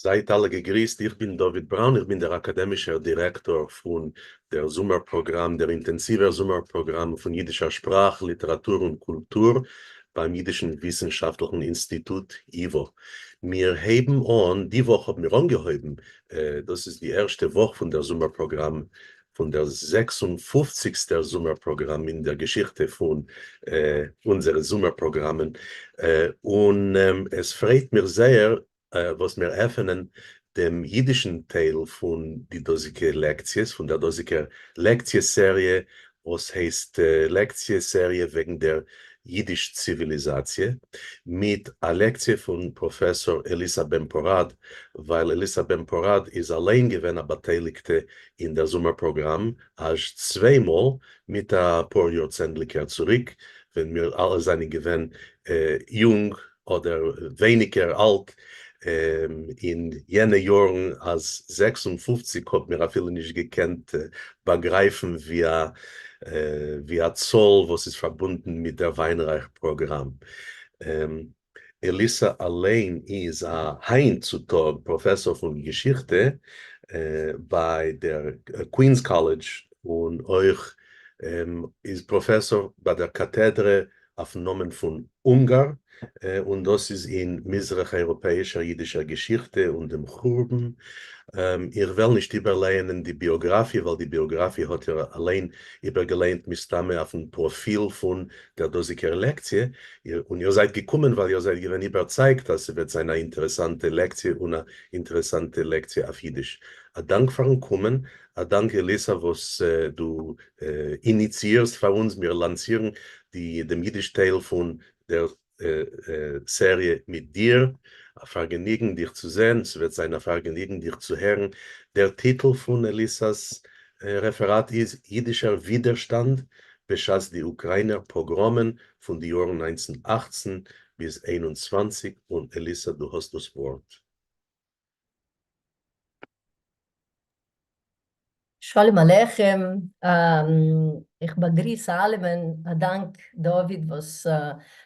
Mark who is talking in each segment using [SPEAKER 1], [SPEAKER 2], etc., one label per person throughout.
[SPEAKER 1] זייט אלע געגריסט, איך בין דוד בראון, איך בין דער אקאדעמישער דירעקטאר פון דער זומער פראגראם, דער אינטענסיווער זומער פראגראם פון יידישער שפראך, ליטעראטור און קולטור ביים יידישן וויסנשאפטליכן אינסטיטוט, ייווא. מיר הייבן אן, די וואך האבן מיר אנגעהויבן, דאס איז די ערשטע וואך פון דער זומער פראגראם, פון דער זעקס און פופציגסטער זומער פראגראם אין דער געשיכטע פון אונזערע זומער פראגראמען, און עס פרייט מיך זייער וואס מיר עפענען דעם אידישן טייל פון די דאזיגע לעקציעס, פון דער דאזיגער לעקציע סעריע וואס הייסט לעקציע סעריע וועגן דער אידיש ציוויליזאציע, מיט א לעקציע פון פראפעסאר אליסא בן פורת, ווייל אליסא בן פורת איז אליין געווען א באטייליגטע אין דער זומער פראגראם אזש צוויי מאל מיט א פאר יארצענדליקער צוריק, ווען מיר אלע זענען געווען יונג אדער ווייניגער אלט אין יענע יארן אז 56 האב מיר אפילו נישט געקענט באגרייפן ווי א ווי א צאל וואס איז פארבונדן מיט דער וויינרייך פראגראם. אליסא אליין איז א היינט צו טאג פראפעסאר פון געשיכטע ביי דער קווינס קאלעדזש און אויך איז פראפעסאר ביי דער קאטעדרע אויפן נאמען פון אונגאר, און דאס איז אין מזרח אייראפעאישער אידישער געשיכטע און דעם חורבן. איך וועל נישט איבערלייענען די ביאגראפיע, ווייל די ביאגראפיע האט איר אליין איבערגעלייענט מסתמא אויפן פראפיל פון דער דאזיגער לעקציע, און איר זייט געקומען ווייל איר זייט געווען איבערצייגט אז ס'וועט זיין א אינטערעסאנטע לעקציע און א אינטערעסאנטע לעקציע אויף אידיש. א דאנק פארן קומען, א דאנק אליסא וואס דו איניציאירסט פאר אונז, מיר לאנצירן די דעם אידיש טייל פון דער סעריע מיט דיר, א פארגעניגן דיך צו זען, ס'וועט זיין א פארגעניגן דיך צו הערן. דער טיטל פון אליסא'ס רעפעראט איז אידישער ווידערשטאנד בשעת די אוקראינער פאגראמען פון די יארן 1918 ביז 21, און אליסא דו האסט דאס ווארט.
[SPEAKER 2] שלום עליכם, איך באגריס אלעמען, א דאנק דוד וואס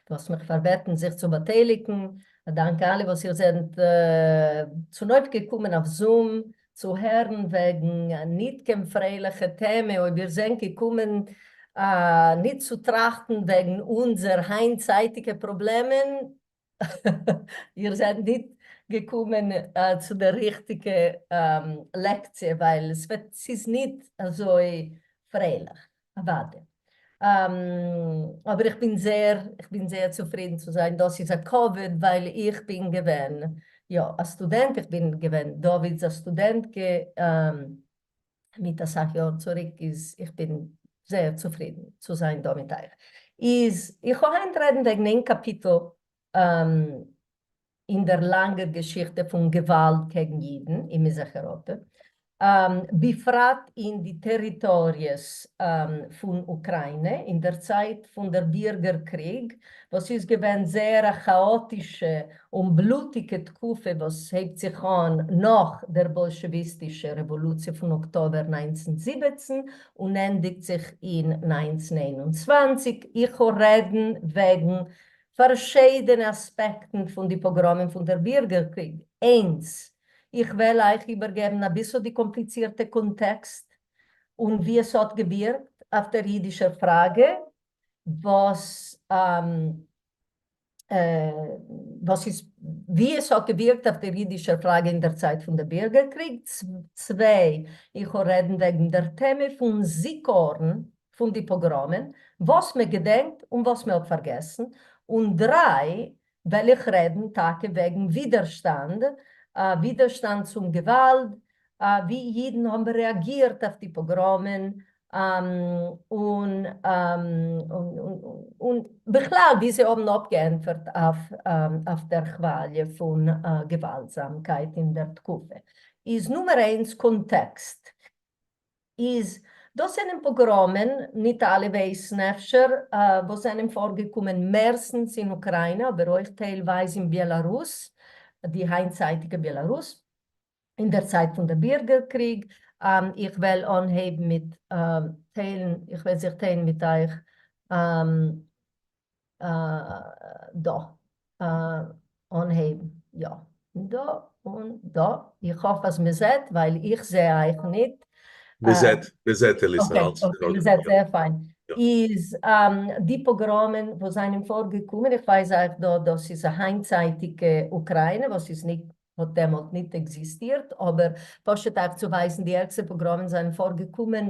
[SPEAKER 2] דו האסט מיך פארבעטן זיך צו באטייליגן, א דאנק אלע וואס איר זענט צונויפגעקומען אויף זום צו הערן וועגן ניט קיין פרייליכע טעמע, אויב איר זענט געקומען ניט צו טראכטן וועגן אונזער היינטצייטיגע פראבלעמען, איר זענט ניט געקומען צו דער ריכטיגע לעקציע, ווייל עס וועט, ס'איז ניט אזוי פרייליך, אוודאי. אבער איך בין זייער, איך בין זייער צופרידן צו זיין דא, ס'איז א כבוד, ווייל איך בין געווען, יא, א סטודענט, איך בין געווען דוד'ס א סטודענטקע מיט אסאך יאר צוריק, איז איך בין זייער צופרידן צו זיין דא מיט אייך. איז איך וועל היינט רעדן וועגן איין קאפיטל אין דער לאנגער געשיכטע פון געוואלד קעגן אידן אין מזרח איראפע, בפרט אין די טעריטאריעס פון אוקראינע אין דער צייט פון דער בירגער קריג, וואס איז געווען זייער א כאאטישע און בלוטיגע תקופה וואס הייבט זיך אן נאך דער באלשעוויסטישער רעוואלוציע פון אקטאבער 1917 און ענדיגט זיך אין 1921. איך וועל רעדן וועגן פארשיידענע אספעקטן פון די פאגראמען פון דער בירגער קריג. איינס, איך וועל אייך איבערגעבן אביסל די קאמפליצירטע קאנטעקסט און ווי עס האט געווירקט אויף דער אידישער פראגע, וואס וואס איז ווי עס האט געווירקט אויף דער אידישער פראגע אין דער צייט פון דער בירגער קריג. צוויי, איך וועל רעדן וועגן דער טעמע פון זיכרון פון די פאגראמען, וואס מען געדענקט און וואס מען האט פארגעסן, און דריי, וועל איך רעדן טאקע וועגן ווידערשטאנד, ווידערשטאנד צום געוואלד, ווי אידן האבן רעאגירט אויף די פאגראמען, און און בכלל ווי זיי האבן אפגעענטפערט אויף דער כוואליע פון געוואלדזאמקייט אין דער תקופה. איז נומער איינס קאנטעקסט. איז דאס זענען פאגראמען, ניט אלע ווייסן אפשר, וואס זענען פארגעקומען מערסטנס אין אוקראינע אבער אויך טיילווייז אין בעלארוס, די היינטצייטיגע בעלארוס, אין דער צייט פון דער בירגער קריג. איך וועל אנהייבן מיט טיילן, איך וועל זיך טיילן מיט אייך דא, אנהייבן, יא, דא. און דא, איך האף אז מען זעט, ווייל איך זע אייך ניט.
[SPEAKER 1] מען זעט, מען זעט, אליסא,
[SPEAKER 2] okay,
[SPEAKER 1] אלץ אין
[SPEAKER 2] okay, מען
[SPEAKER 1] ארדענונג,
[SPEAKER 2] זעט
[SPEAKER 1] יא.
[SPEAKER 2] זייער פיין.
[SPEAKER 1] יא.
[SPEAKER 2] איז די פאגראמען וואס זענען פארגעקומען, איך ווייז אייך דא, דאס איז א היינטצייטיגע אוקראינע וואס איז ניט, האט דעמאלט ניט עקזיסטירט, אבער פשוט אייך צו ווייזן, די ערגסטע פאגראמען זענען פארגעקומען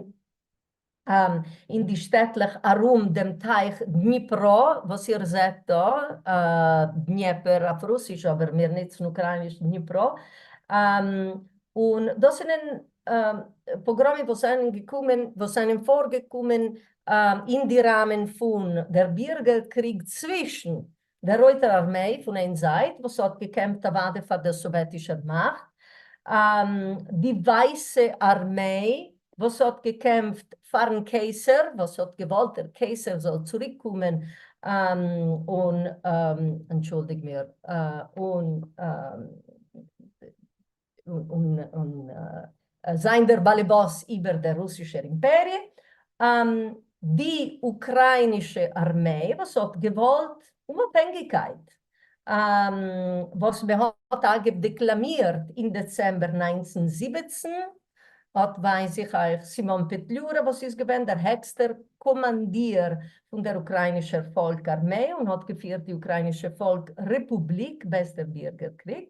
[SPEAKER 2] אין די שטעטלעך ארום דעם טייך דניפרא, וואס איר זעט דא, דניעפער אויף רוסיש, אבער מיר נוצן אוקראיניש דניפרא, און דאס זענען פאגראמען וואס זענען געקומען, וואס זענען פארגעקומען אין די ראמען פון דער בירגער קריג צווישן דער רויטער ארמיי פון איין זייט וואס האט געקעמפט אוודאי פאר דער סאוועטישער מאכט, די ווייסע ארמיי וואס האט געקעמפט פארן קיסר וואס האט געוואלט דער קיסר זאל צוריק קומען און, אנטשולדיג מיר, און און זיין דער באלעבאס איבער דער רוסישער אימפעריע, די אוקראינישע ארמיי וואס האט געוואלט אומאפהענגיקייט, וואס מען האט אגב דעקלאמירט אין דעצעמבער 1917, אט ווייז איך אייך סימאן פעטליורא וואס איז געווען דער העכסטער קאמאנדיר פון דער אוקראינישער פאלק ארמיי און האט געפירט די אוקראינישע פאלק רעפובליק בעת דער בירגער קריג.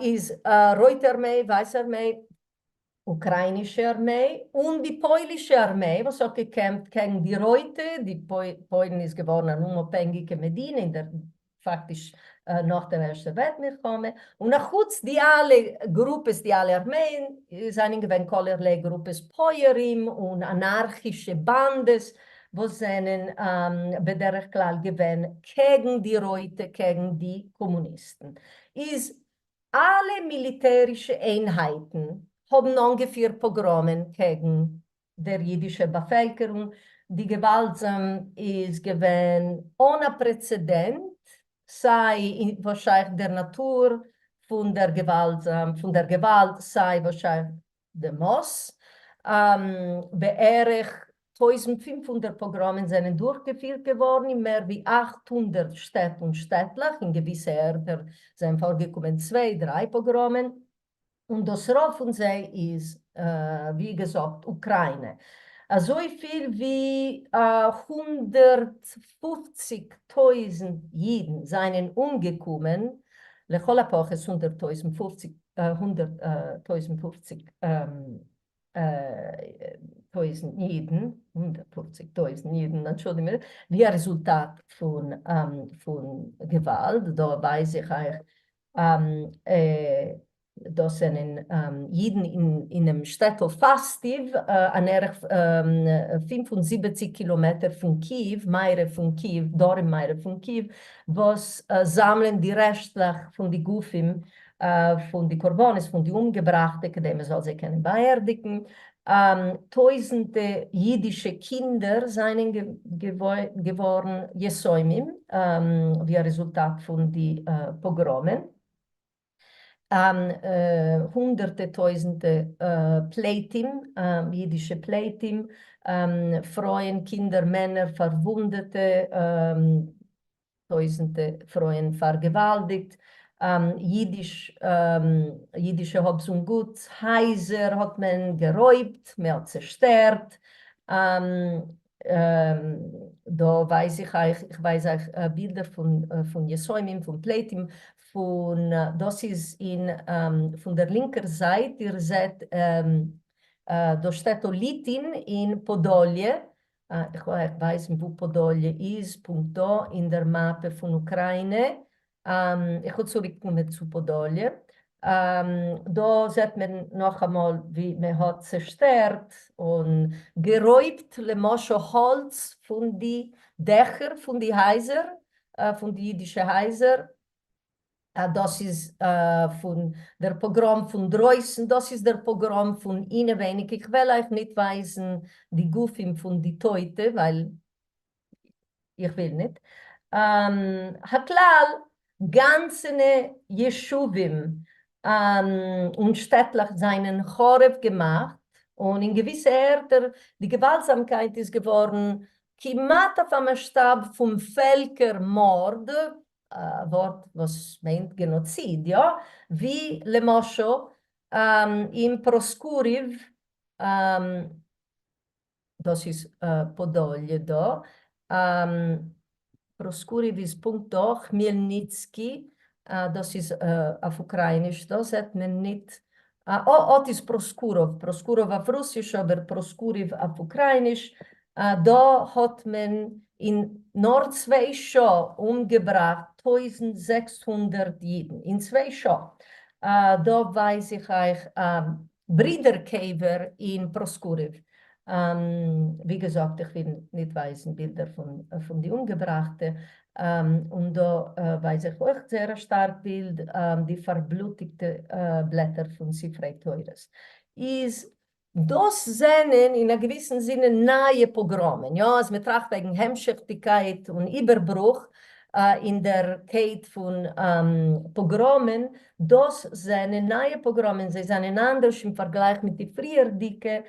[SPEAKER 2] איז רויטע ארמיי, ווייסע ארמיי, אוקראינישע ארמיי, און די פוילישע ארמיי וואס האט געקעמפט קעגן די רויטע, די פוילן איז געווארן אן אומאפהענגיקע מדינה אין דער פאקטיש נאך דער ערשטער וועלט מלחמה, און אחוץ די אלע גרופעס, די אלע ארמייען, זענען געווען כלערליי גרופעס פויערים און אנארכישע באנדעס וואס זענען בדרך כלל געווען קעגן די רויטע, קעגן די קאמוניסטן. איז אלע מיליטערישע איינהייטן האבן אנגעפירט פאגראמען קעגן דער אידישער באפעלקערונג, די געוואלדזאם איז געווען אן א פרעצעדענט, סיי וואס שייך דער נאטור פון דער געוואלדזאם פון דער געוואלד, סיי וואס שייך די מאס. בערך 1500 פאגראמען זענען דורכגעפירט געווארן אין מער ווי 800 שטעט און שטעטלעך, אין געוויסע ערטער זענען פארגעקומען צוויי דריי פאגראמען, און דאס רוב פון זיי איז ווי געזאגט אוקריינע. אזויפיל ווי 150,000 אידן זענען אומגעקומען, לכל הפחות 100,000 100,050 טויזנט אידן, 150,000 אידן, אנטשולדיג מיר, ווי א רעזולטאט פון געוואלד, דא ווייז איך אייך דאס זענען אידן אינעם שטעטל פאסטיוו, אן ערך 75 קילאמעטער פון קיעוו, מערב פון קיעוו, דרום מערב פון קיעוו, וואס זאמלען די רעשטלעך פון די גופים פון די קרבנות, פון די אומגעבראכטע, כדי מען זאל זיי קענען באערדיגן. טויזנטע אידישע קינדער זענען געווארן יתומים ווי א רעזולטאט פון די פאגראמען. הונדערטע טויזנטע פליטים, אידישע פליטים, פרויען, קינדער, מענער, פארוואונדעטע, טויזנטע פרויען פארגעוואלדיגט, אידיש, אידישע האבס און גוטס, הייזער האט מען גערויבט, מען האט צעשטערט, דא ווייז איך אייך, איך ווייז אייך בילדער פון פון יתומים, פון פליטים, פון, דאס איז אין פון דער לינקער זייט, איר זעט דאס שטעטל ליטין אין פאדאליע, איך וועל אייך ווייזן וואו פאדאליע איז, פונקט דא אין דער מאפע פון אוקריינע, איך וועל צוריק קומען צו פאדאליע. דא זעט מען נאכאמאל ווי מען האט צעשטערט און גערויבט למשל האלץ פון די דעכער פון די הייזער, פון די אידישע הייזער. דאס איז פון דער פאגראם פון דרויסן, דאס איז דער פאגראם פון אינעווייניג. איך וועל אייך ניט ווייזן די גופים פון די טויטע ווייל איך וויל ניט. הכלל, גאנצענע ישובים און שטעטלעך זיינען חרוב געמאכט, און אין געוויסע ערטער די געוואלדזאמקייט איז געווארן כמעט אויף א מאסשטאב פון פעלקער מארד. א ווארט וואס מיינט גענאציד, יא? ווי למשל אין פראסקוריוו, דאס איז פאדאליע דא, פראסקוריוו איז פונקט דא, כמיעלניצקי, דאס איז אויף אוקרייניש דא זעט מען ניט, אט איז פראסקורוב, פראסקורוב אויף רוסיש אבער פראסקוריוו אויף אוקרייניש, דא האט מען אין נאר צוויי שעה אומגעבראכט 1600 אידן, אין 2 שעה. דא ווייז איך אייך א ברידער קבר אין פראסקוריוו. ווי געזאגט, איך וויל ניט ווייזן בילדער פון די אומגעבראכטע. און דא ווייז איך אויך זייער א שטארק בילד, די פארבלוטיגטע בלעטער פון ספרי תורות. איז דאס זענען אין א געוויסן זינען נייע פאגראמען, יא, אז מען טראכט וועגן המשכ'דיגקייט און איבערברוך אין דער קייט פון פאגראמען, דאס זענען נייע פאגראמען, זיי זענען אנדערש אין פארגלייך מיט די פריערדיגע,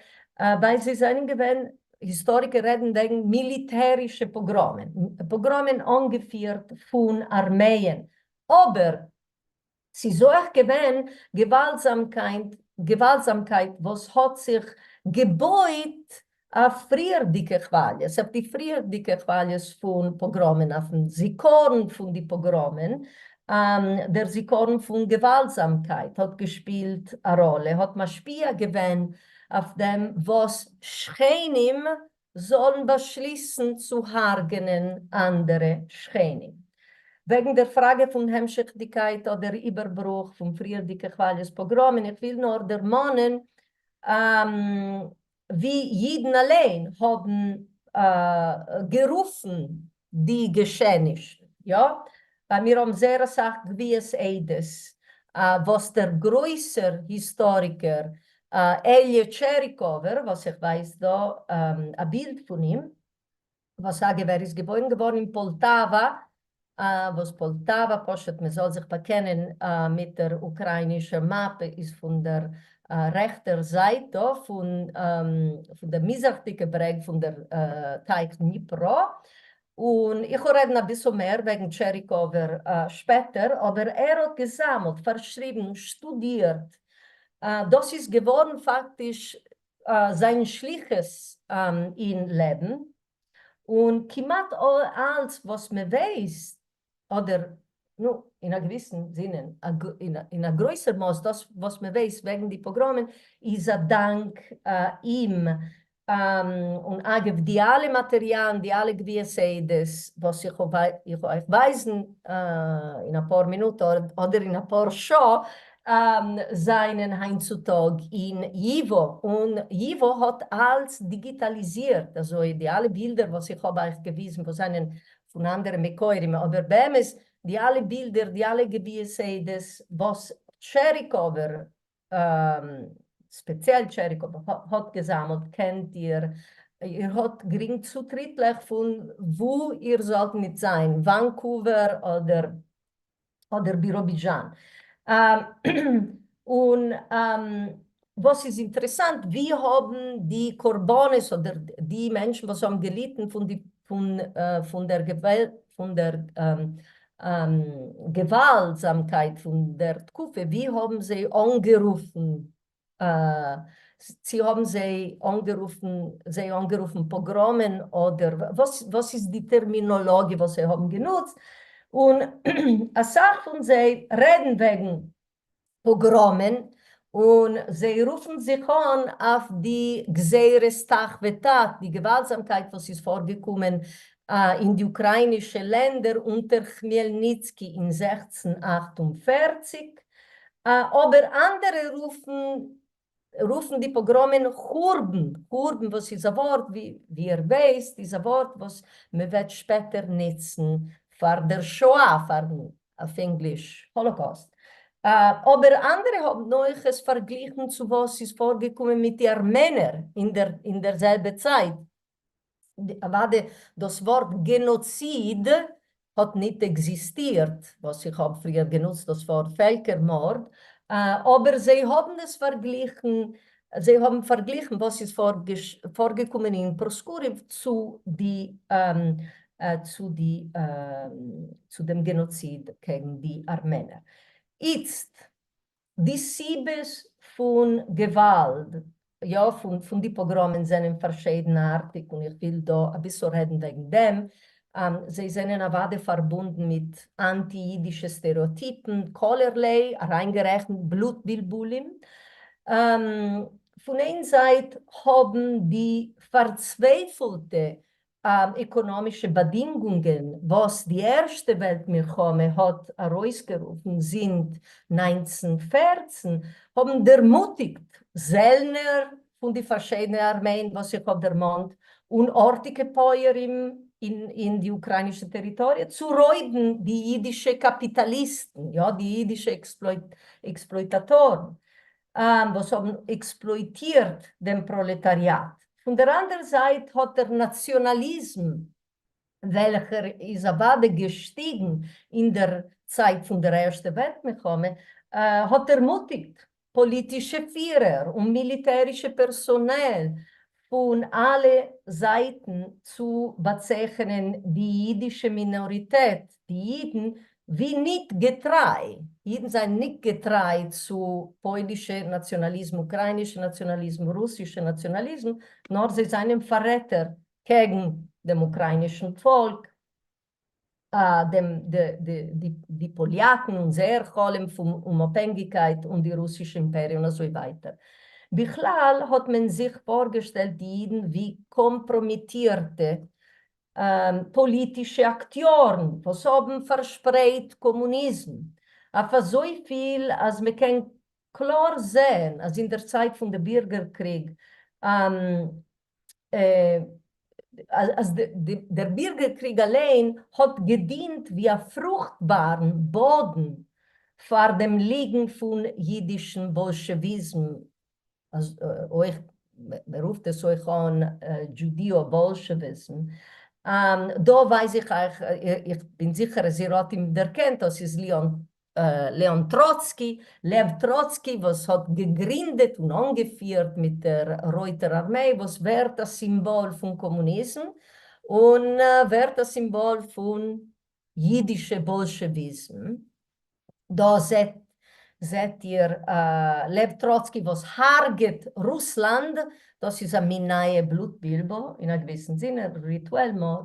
[SPEAKER 2] ווייל זיי זענען געווען, היסטאריקער רעדן וועגן מיליטערישע פאגראמען, פאגראמען אנגעפירט פון ארמייען, אבער ס'איז אויך געווען געוואלדזאמקייט, געוואלדזאמקייט וואס האט זיך געבויט אויף פריערדיגע כוואליעס, אויף די פריערדיגע כוואליעס פון פאגראמען, אויפן זיכרון פון די פאגראמען, דער זיכרון פון געוואלדזאמקייט האט געשפילט א ראלע, האט משפיע געווען אויף דעם וואס שכנים זאלן באשליסן צו הרג'נען אנדערע שכנים. וועגן דער פראגע פון המשכ'דיגקייט אדער איבערברוך פון פריערדיגע כוואליעס פאגראמען, איך וויל נאר דערמאנען ווי אידן אליין האבן גערופן די געשעענישן, יא, ווייל מיר האבן זייער אסאך גביית עדות וואס דער גרויסער היסטאריקער אלי' טשעריקאווער, וואס איך ווייז דא א בילד פון אים, וואס אגב ער איז געבוירן געווארן אין פאלטאווא, וואס פאלטאווא פשוט מען זאל זיך באקענען מיט דער אוקראינישער מאפע איז פון דער רעכטער זייט דא פון דער מזרח'דיגע ברעג פון דער טייך דניפרא, און איך וועל רעדן אביסל מער וועגן טשעריקאווער שפעטער, אבער ער האט געזאמלט, פארשריבן, שטודירט, דאס איז געווארן פאקטיש זיין שליחות אין לעבן, און כמעט אלץ וואס מען ווייסט, אדער נו, אין א געוויסן זינען, אין א גרויסער מאס, דאס וואס מען ווייסט וועגן די פאגראמען איז א דאנק אים. און אגב, די אלע מאטעריאלן, די אלע גביית עדות וואס איך וועל אייך ווייזן אין אפאר מינוט אדער אין אפאר שעה, זענען היינט צו טאג אין ייווא, און ייווא האט אלץ דיגיטאליזירט, אזוי די אלע בילדער וואס איך האב אייך געוויזן וואס זענען פון אנדערע מקורים, אבער באמת די אלע בילדער, די אלע גביית עדות וואס טשעריקאווער, ספעציעל טשעריקאווער האט געזאמלט, קענט איר, איר האט גרינג צוטריטלעך פון וואו איר זאלט ניט זיין, וואנקאווער אדער אדער ביראבידזשאן. און וואס איז אינטערעסאנט, ווי האבן די קרבנות אדער די מענטשן וואס האבן געליטן פון די פון דער פון דער געוואלדזאמקייט פון דער תקופה, ווי האבן זיי אנגערופן צי האבן זיי אנגערופן זיי אנגערופן פאגראמען אדער וואס וואס איז די טערמינאלאגיע וואס זיי האבן גענוצט, און אסאך פון זיי רעדן וועגן פאגראמען און זיי רופן זיך אן אויף די גזירות ת"ח ות"ט, די געוואלדזאמקייט וואס איז פארגעקומען אין די אוקראינישע לענדער אונטער כמיעלניצקי אין 1648, אבער אנדערע רופן רופן די פאגראמען חורבן, חורבן וואס איז א ווארט ווי איר ווייסט איז א ווארט וואס מען וועט שפעטער נוצן פאר דער שואה, פארן אויף ענגליש Holocaust, אבער אנדערע האבן אויך עס פארגליכן צו וואס איז פארגעקומען מיט די ארמענער אין דער זעלבע צייט, אוודאי דאס ווארט גענאציד האט ניט עקזיסטירט, וואס איך האב פריער גענוצט דאס ווארט פעלקערמארד, אבער זיי האבן עס פארגליכן, זיי האבן פארגליכן וואס איז פארגעקומען אין פראסקוריוו צו די צו די צו דעם גענאציד קעגן די ארמענער. איצט, די סיבות פון געוואלד, יא, פון די פאגראמען זענען פארשיידנארטיג און איך וויל דא אביסל רעדן וועגן דעם. זיי זענען אוודאי פארבונדן מיט אנטי-אידישע סטערעאטיפן, כלערליי, אריינגערעכנט בלוט בלבולים. פון איין זייט האבן די פארצווייפלטע עקאנאמישע באדינגונגען וואס די ערשטע וועלט מלחמה האט ארויסגערופן זינט 1914 האבן דערמוטיגט זעלנער פון די פארשידענע ארמעען וואס איך האב דערמאנט און ארטיגע פויערים אין די אוקראינישע טעריטאריע צו רויבן די אידישע קאפיטאליסטן, יא, די אידישע עקספלויטאטארן וואס האבן עקספלויטירט דעם פראלעטאריאט. פון דער אנדער זייט האט דער נאציאנאליזם וועלכער איז אוודאי געשטיגן אין דער צייט פון דער ערשטע וועלט מלחמה, האט דערמוטיגט פאליטישע פירער און מיליטערישע פערסאנעל פון אלע זייטן צו באצייכענען די אידישע מינאריטעט, די אידן, ווי ניט געטריי. אידן זענען ניט געטריי צו פוילישע נאציאנאליזם, אוקראינישע נאציאנאליזם, רוסישע נאציאנאליזם, נאר זיי זענען פאררעטער קעגן דעם אוקראינישן פאלק, דעם די פאליאקן און זייער חלום פון אומאפהענגיקייט און די רוסישע אימפעריע און אזוי ווייטער. בכלל האט מען זיך פארגעשטעלט די אידן ווי קאמפראמיטירטע פאליטישע אקטיארן וואס האבן פארשפרייט קאמוניזם אויף אזויפיל אז מ'קען קלאר זען אז אין דער צייט פון די בירגער קריג אז דער בירגער קריג אליין האט געדינט ווי א פרוכטבארן באדן פאר דעם ליגן פון אידישן באלשעוויזם, אויך מען רופט עס אויך אן דזשודיאו-באלשעוויזם. דא ווייז איך אייך, איך בין זיכער אז איר האט אים דערקענט, דאס איז ליאון לעאן טראצקי, לעוו טראצקי, וואס האט געגרינדעט און אנגעפירט מיט דער רויטער ארמיי, וואס ווערט א סימבאל פון קאמוניזם, און ווערט א סימבאל פון יידישע באלשעוויזם. דא זעט זעט איר לעוו טראצקי וואס הרג'ט רוסלאנד, דאס איז א מין נייע בלוט בלבול, אין א געוויסן זין, א ריטועל מארד.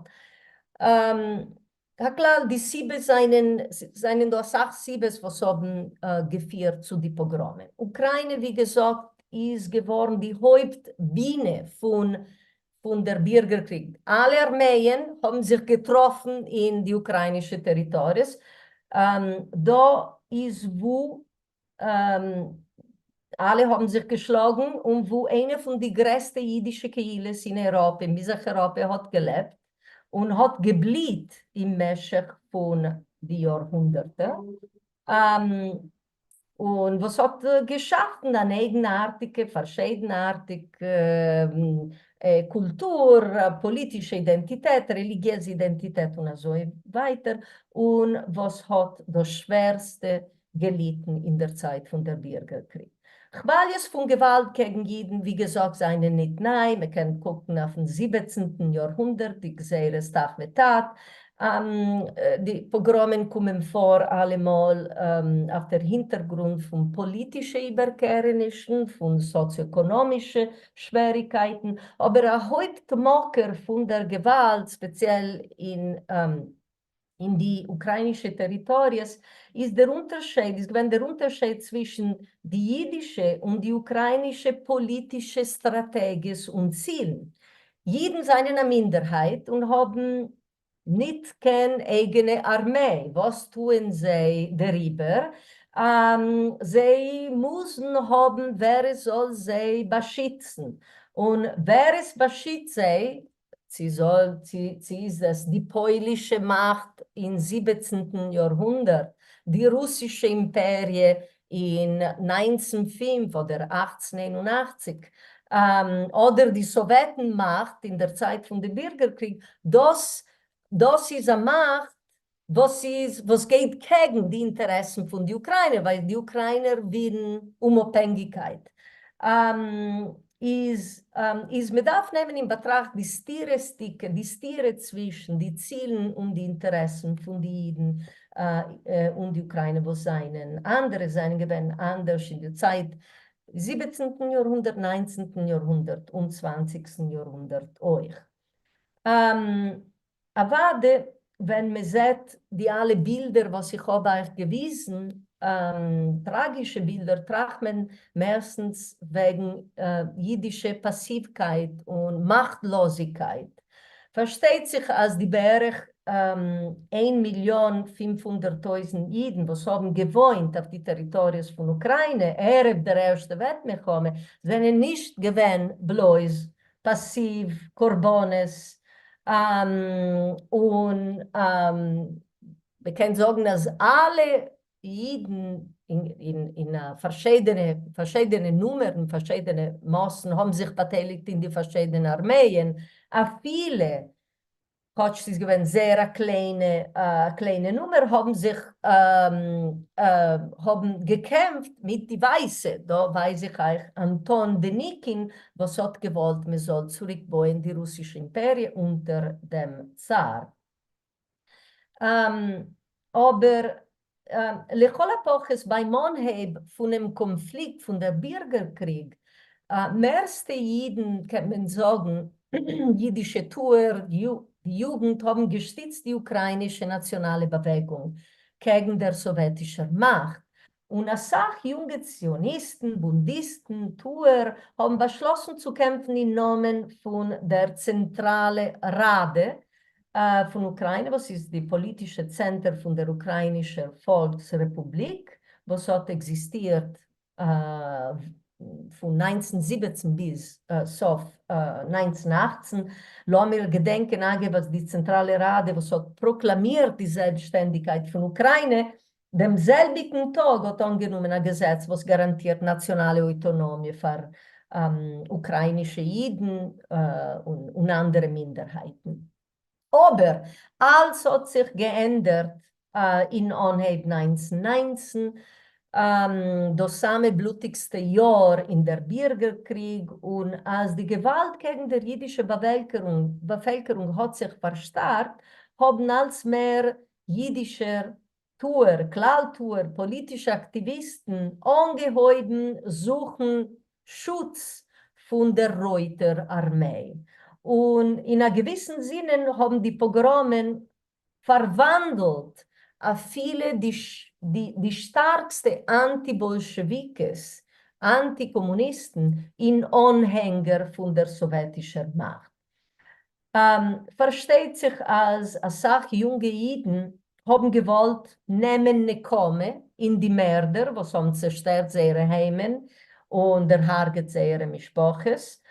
[SPEAKER 2] הכלל, די סיבות זענען, זענען דא אסאך סיבות וואס האבן געפירט צו די פאגראמען. אוקריינע ווי געזאגט איז געווארן די הויפט בינע פון פון דער בירגער קריג. אלע ארמעען האבן זיך געטראפן אין די אוקריינישע טעריטאריעס. דא איז וואו אלע האבן זיך געשלאגן און וואו איינע פון די גרעסטע אידישע קהילות אין אייראפע, אין מזרח אייראפע, האט געלעבט און האט געבליט אין משך פון די יארהונדערטער, און וואס האט געשאפן אן אייגנארטיגע, פארשיידנארטיגע קולטור, פאליטישע אידענטיטעט, רעליגיעזע אידענטיטעט און אזוי ווייטער, און וואס האט דאס שווערסטע געליטן אין דער צייט פון דער בירגער קריג. כוואליעס פון געוואלד קעגן יידן, ווי געזאגט, זיינען ניט ניי, מען קען קוקן אויפן זיבעצנטן יארהונדערט, די גזירות ת"ח ות"ט, די פאגראמען קומען פאר אלעמאל אויף דער הינטערגרונט פון פאליטישע איבערקערענישן, פון סאציאעקאנאמישע שוועריקייטן, אבער א הויפט מקור פון דער געוואלד, ספעציעל אין אין די אוקראינישע טעריטאריעס איז דער אונטערשייד איז געווען דער אונטערשייד צווישן די אידישע און די אוקראינישע פאליטישע סטראטעגיעס און צילן. אידן זענען א מינדערהייט און האבן ניט קיין אייגענע ארמיי, וואס טוען זיי דעריבער? זיי מוזן האבן ווער עס זאל זיי באשיצן, און ווער עס באשיצט זיי צי זאל צי איז עס די פוילישע מאכט אין זיבעצנטן יארהונדערט, די רוסישע אימפעריע אין 19 פינף אדער 1881, אדער די סאוועטן מאכט אין דער צייט פון די בירגער קריג, דאס דאס איז א מאכט וואס איז וואס גייט קעגן די אינטערעסן פון די אוקריינער, ווייל די אוקריינער ווילן אומאפהענגיקייט. איז איז מען דארף נעמען אין באטראכט די סתירות'דיגע די סתירה צווישן די צילן און די אינטערעסן פון די אידן און די אוקריינער וואס זענען אנדערע זענען געווען אנדערש אין די צייט זיבעצנטן יארהונדערט ניינצנטן יארהונדערט און צוואנציגסטן יארהונדערט אויך. אוואדע ווען מען זעט די אלע בילדער וואס איך האב אייך געוויזן, טראגישע בילדער, טראכט מען מערסטנס וועגן אידישע פאסיווקייט און מאכטלאזיגקייט. פארשטייט זיך אז די בערך 1,500,000 אידן וואס האבן געוואוינט אויף די טעריטאריעס פון אוקריינע ערב דער ערשטע וועלט מלחמה זענען נישט געווען בלויז פאסיוו קרבנות, און מ'קען זאגן אז אלע אידן אין פארשיידענע פארשיידענע נומערן, פארשיידענע מאסן האבן זיך באטייליגט אין די פארשיידענע ארמייען, אפילו כאטש ס'איז געווען זייער א קליינע א קליינע נומער האבן זיך האבן געקעמפט מיט די ווייסע, דא ווייז איך אייך אנטאן דעניקין וואס האט געוואלט מען זאל צוריקבויען די רוסישע אימפעריע אונטער דעם צאר. אבער לכל הפחות ביים אנהייב פונעם קאנפליקט פון דער בירגער קריג, מערסטע אידן קען מען זאגן, אידישע טוער, די יוגנט האבן געשטיצט די אוקראינישע נאציאנאלע באוועגונג קעגן דער סאוועטישער מאכט, און אסאך יונגע ציוניסטן, בונדיסטן, טוער האבן באשלאסן צו קעמפן אין נאמען פון דער צענטראלע ראדע פון אוקראינע וואס איז די פאליטישע צענטער פון דער אוקראינישער פאלקס רעפובליק וואס האט עקזיסטירט פון 1917 ביז סוף 1918. לאמיר געדענקען אגב אז די צענטראלע ראדע וואס האט פראקלאמירט די זעלבסטשטענדיגקייט פון אוקראינע דעם זעלביגן טאג האט אנגענומען א געזעץ וואס גאראנטירט נאציאנאלע אויטאנאמיע פאר אוקראינישע אידן און אנדערע מינדערהייטן. אבער אלץ האט זיך געענדערט אין אנהייב 1919, דאס סאמע בלוטיגסטע יאר אין דער בירגער קריג, און אז די געוואלד קעגן דער אידישע באפעלקערונג האט זיך פארשטארקט, האבן אלץ מער יידישער טוער, כלל טוער, פאליטישע אקטיוויסטן אנגעהויבן זוכן שוץ פון דער רויטער ארמיי, און אין א געוויסן זינען האבן די פאגראמען פארוואנדלט אפילו די שטארקסטע אנטי-באלשעוויקעס, אנטי-קאמוניסטן, אין אנהענגער פון דער סאוועטישער מאכט. פארשטייט זיך אז אסאך יונגע אידן האבן געוואלט נעמען נקמה אין די מערדער וואס האבן צעשטערט זייערע היימען און דערהארגעט זייערע משפחות,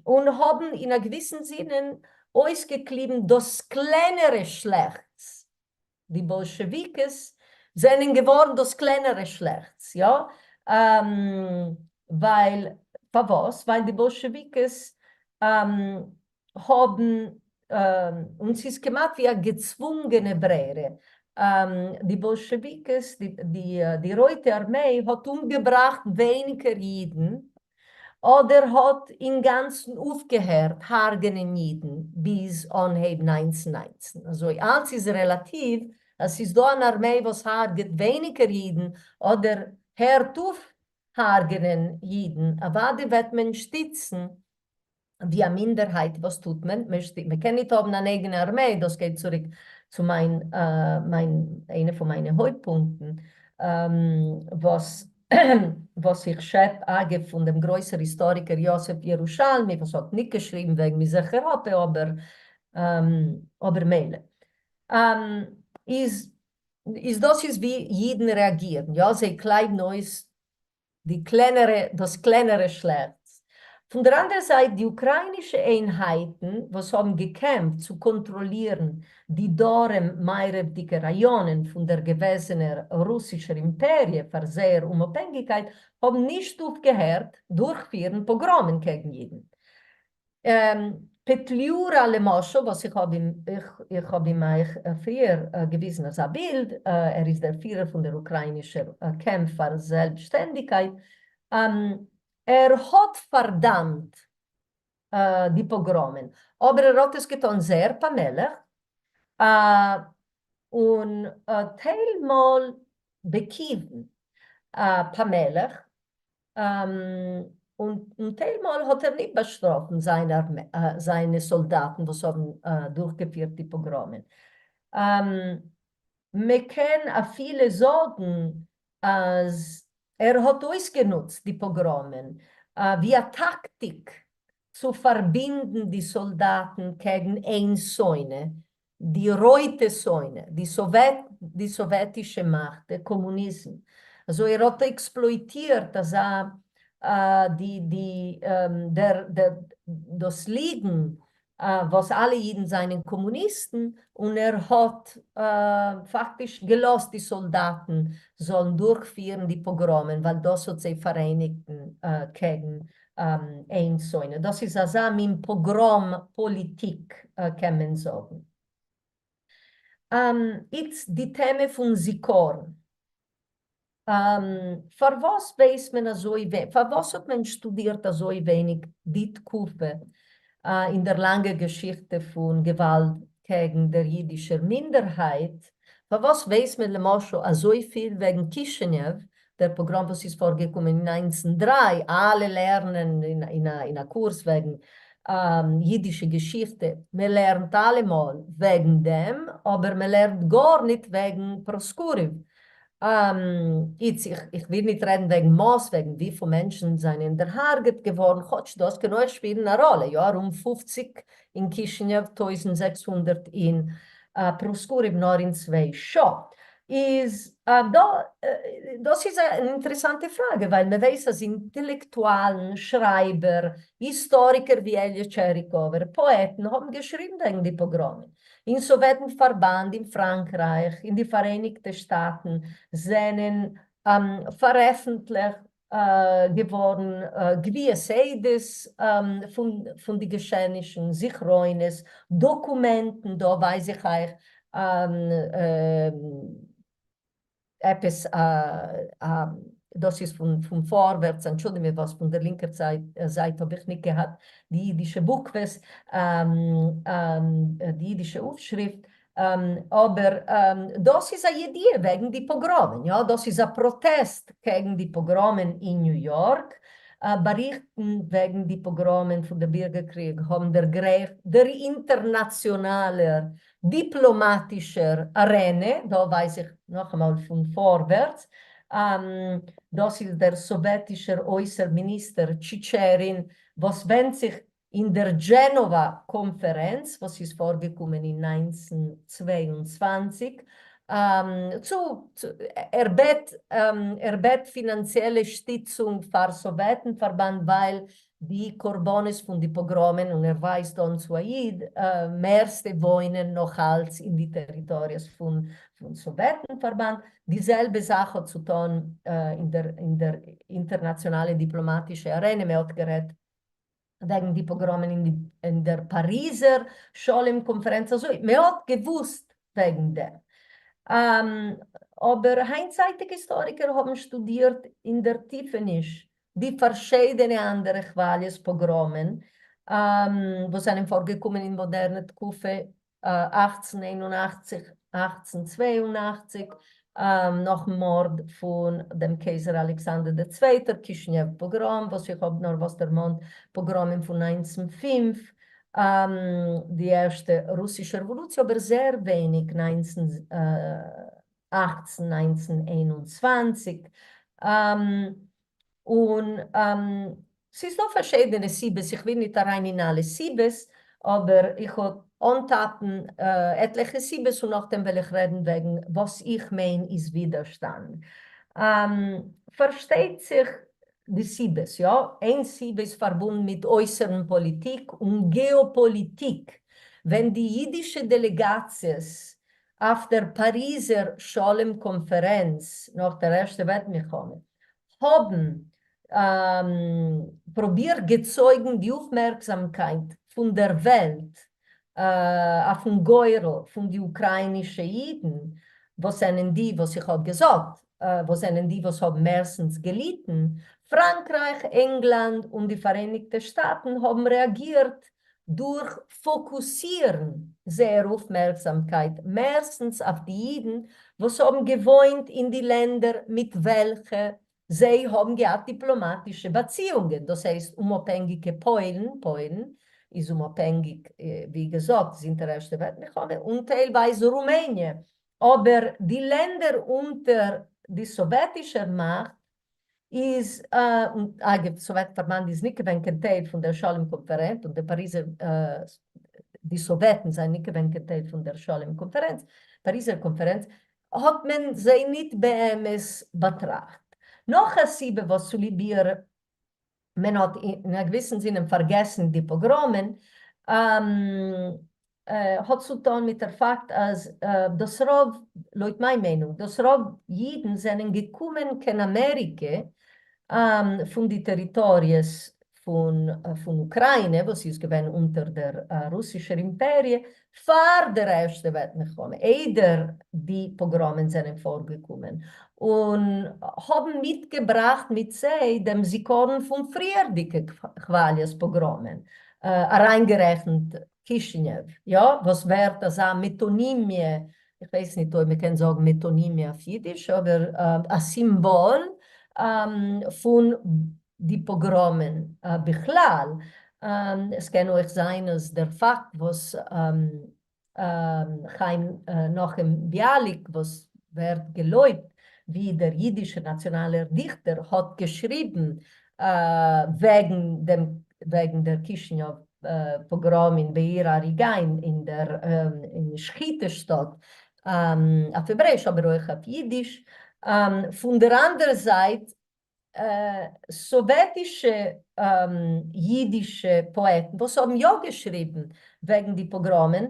[SPEAKER 2] און האבן אין א געוויסן זינען אויסגעקליבן דאס קלענערע שלעכטס. די באלשעוויקעס זענען געווארן דאס קלענערע שלעכטס, יא? ווייל פארוואס? ווייל די באלשעוויקעס האבן, און ס'איז כמעט ווי א געצוואונגענע ברירה, די באלשעוויקעס, די רויטע ארמיי האט אומגעבראכט ווייניגער אידן אדער האט אינגאנצן אויפגעהערט הרג'נען אידן ביז אנהייב 1919. אזוי אלץ איז רעלאטיוו, אז ס'איז דא אן ארמיי וואס הרג'עט ווייניגער אידן אדער הערט אויף הרג'נען אידן, אוודאי וועט מען שטיצן ווי א מינדערהייט. וואס טוט מען? מען קען ניט האבן אן אייגענע ארמיי, דאס גייט צוריק צו מיין מיין איינע פון מיינע הויפט פונקטן וואס וואס איך שעפ אגב פון דעם גרויסער היסטאריקער יוסף ירושלמי וואס האט ניט געשריבן וועגן מזרח איראפע אבער אבער מילא איז איז דאס איז ווי אידן רעאגירן, יא זיי קלייבן אויס די קלענערע, דאס קלענערע שלעכטס. פון דער אנדערע זייט, די אוקראינישע איינהייטן וואס האבן געקעמפט צו קאנטראלירן די דרום-מערב'דיגע ראיאנען פון דער געוועזענער רוסישער אימפעריע פאר זייער אומאפהענגיקייט, האבן נישט אויפגעהערט דורכפירן פאגראמען קעגן אידן. פעטליורא למשל וואס איך האב אים איך האב אים אייך פריער געוויזן אזא בילד, ער איז דער פירער פון דער אוקראינישער קעמפ פאר זעלבסטשטענדיגקייט. ער האט פארדאמט די פאגראמען, אבער ער האט עס געטאן זייער פאמעליך, און טייל מאל בכיוון פאמעליך, און טייל מאל האט ער ניט באשטראפן זיינע סאלדאטן וואס האבן דורכגעפירט די פאגראמען. מען קען אפילו זאגן אז ער האט אויסגענוצט די פאגראמען ווי א טאקטיק צו פארבינדן די סאלדאטן קעגן איין שונא, די רויטע שונא, די סאוועטישע מאכט, דער קאמוניזם. אזוי ער האט עקספלויטירט אזא די די דער דאס ליגן וואס אלע אידן זענען קאמוניסטן, און ער האט פאקטיש געלאזט די סאלדאטן זאלן דורכפירן די פאגראמען ווייל דאס האט זיי פאראייניגט קעגן איין שונא. דאס איז אזא מין פאגראם פאליטיק קען מען זאגן. איצט די טעמע פון זיכרון. פארוואס ווייסט מען אזוי פארוואס האט מען שטודירט אזוי ווייניג די תקופה אין דער לאנגער געשיכטע פון געוואלד קעגן דער אידישער מינדערהייט? פארוואס ווייסט מען למשל אזויפיל וועגן קישינעוו, דער פאגראם וואס איז פארגעקומען אין 1903, אלע לערנען אין א קורס וועגן אידישע געשיכטע, מען לערנט אלעמאל וועגן דעם, אבער מען לערנט גארניט וועגן פראסקוריוו. איצט, איך וויל ניט רעדן וועגן מאס, וועגן וויפיל מענטשן זענען דערהרגעט געווארן, כאטש דאס קען אויך שפילן א ראלע, יא, ארום 50 אין קישינעוו, 1600 אין פראסקוריוו נאר אין 2 שעה. איז דא, דאס איז אן אינטערעסאנטע פראגע, ווייל מען ווייס אז אינטעלעקטואלן, שרייבער, היסטאריקער ווי עליע טשעריקאווער, פאעטן האבן געשריבן וועגן די פאגראמען. אין סאוועטן פארבאנד, אין פראנקרייך, אין די פאראייניגטע שטאטן זענען פארעפנטליכט געווארן גביית עדות פון די געשעענישן, זכרונות, דאקומענטן, דא ווייז איך אייך עפעס א, דאס איז פון פארווערטס, אנטשולדיגט מיר וואס פון דער לינקער זייט האב איך ניט געהאט די אידישע בוקוועס, די אידישע אויפשריפט, אבער דאס איז א ידיעה וועגן די פאגראמען, יא, דאס איז א פראטעסט קעגן די פאגראמען אין ניו יארק, באריכטן וועגן די פאגראמען פון דער בירגערקריג האבן דערגרייכט דער אינטערנאציאנאלער דיפלאמאטישער ארענע, דא ווייז איך נאכאמאל פון פארווערטס, דאס איז דער סאוועטישער אויסער מיניסטער טשיטשערין וואס ווענדט זיך אין דער דזשענאווא קאנפערענץ וואס איז פארגעקומען אין 1922, צו ער בעט ער בעט פינאנציעלע שטיצונג פאר סאוועטן פארבאנד ווייל די קרבנות פון די פאגראמען, און ער ווייזט אן צו א איד, מערסטע וואוינען נאך אלץ אין די טעריטאריעס פון סאוועטן פארבאנד. די זעלבע זאך האט צו טון אין דער אינטערנאציאנאלע דיפלאמאטישע ארענע, מען האט גערעדט וועגן די פאגראמען אין דער פאריזער שלום קאנפערענץ, אזוי מען האט געוואוסט וועגן דעם. אבער היינטצייטיגע היסטאריקער האבן שטודירט אין דער טיפעניש די פארשיידענע אנדערע כוואליעס פאגראמען וואס זענען פארגעקומען אין מאדערנע תקופה 1881, 1882, נאכן מארד פון דעם קייזער אלעקסאנדער דער צווייטער, קישינעוו פאגראם וואס איך האב נארוואס דערמאנט, פאגראמען פון 1905, די ערשטע רוסישע רעוואלוציע, אבער זייער ווייניג 1918, 1921. און ס'איז דא פארשידענע סיבות, איך וויל ניט אריין אין אלע סיבות, אבער איך וועל אנטאפן עטליכע סיבות און נאכדעם וועל איך רעדן וועגן וואס איך מיין איז ווידערשטאנד. פארשטייט זיך די סיבות, יא, איין סיבה איז פארבונדן מיט אויסערן פאליטיק און געאפאליטיק, ווען די אידישע דעלעגאציעס אויף דער פאריזער שלום קאנפערענץ נאך דער ערשטער וועלט מלחמה האבן פרובירט געצויגן די אויפמערקזאמקייט פון דער וועלט אויפן גורל פון די אוקראינישע אידן, וואס זענען די וואס איך האב געזאגט. וואס זענען די וואס האבן מערסטנס געליטן, פראנקרייך, ענגלאנד און די פאראייניגטע שטאטן האבן רעאגירט דורך פאקוסירן זייער אויפמערקזאמקייט מערסטנס אויף די אידן וואס האבן געוואוינט אין די לענדער מיט וועלכע זיי האבן געהאט דיפלאמאטישע באציאונגען, דאס הייסט אומאפהענגיקע פוילן, פוילן איז אומאפהענגיק ווי געזאגט זינט דער ערשטער וועלט מלחמה, און טיילווייז רומעניע, אבער די לענדער אונטער די סאוועטישער מאכט איז, און אגב, סאוועט פארבאנד איז ניט געווען קיין טייל פון דער שלום קאנפערענץ, און די פאריזער, די סאוועטן זענען ניט געווען קיין טייל פון דער שלום קאנפערענץ, פאריזער קאנפערענץ, האט מען זיי ניט באמת באטראכט. נאך א סיבה וואס צוליב איר מען האט אין א געוויסן זינען פארגעסן די פאגראמען, האט צו טון מיט דער פאקט אז דאס רוב, לויט מיין מיינונג, דאס רוב אידן זענען געקומען קיין אמעריקע פון די טעריטאריעס פון אוקריינע וואס איז געווען אונטער דער רוסישער אימפעריע פאר דער ערשטע וועלט מלחמה, איידער די פאגראמען זענען פארגעקומען, און האבן מיטגעבראכט מיט זיי דעם זיכרון פון פריערדיגע כוואליעס פאגראמען, אריינגערעכנט קישינעוו, יא, וואס ווערט אזא מעטאנימיע, איך ווייס ניט אויב מ'קען זאגן מעטאנימיע אויף אידיש, אבער א סימבאל פון די פאגראמען בכלל. עס קען אויך זיין אז דער פאקט וואס חיים נחום ביאליק וואס ווערט געלויבט ווי דער אידישער נאציאנאלער דיכטער האט געשריבן וועגן דעם וועגן דער קישינעוו פאגראם אין בעיר הריגה אין דער שחיטה שטאט אויף העברעיש אבער אויך אויף אידיש. פון דער אנדערע זייט סאָוועטישע ייִדישע פּאָעטן, וואָס האָבן יאָ געשריבן וועגן די פּאָגראָמען,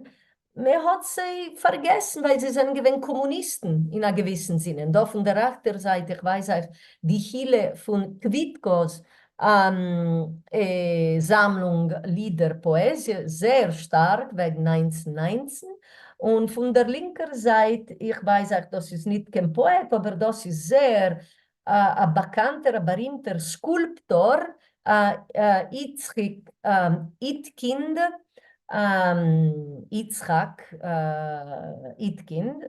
[SPEAKER 2] מע האָט זיי פֿאַרגעסן, ווײַל זיי זענען געווען קאָמוניסטן אין אַ געוויסן זינען. דאָ פֿון דער רעכטער זײַט, איך ווײַז אײַך די הילה פֿון קוויטקאָס זאַמלונג לידער פּאָעזיע, זייער שטאַרק וועגן 1919. און פֿון דער לינקער זײַט, איך ווײַז אײַך, דאָס איז ניט קיין פּאָעט, אָבער דאָס איז זייער א באקאנטער א בארימטער סקולפטאר יצחק איטקינד, יצחק איטקינד,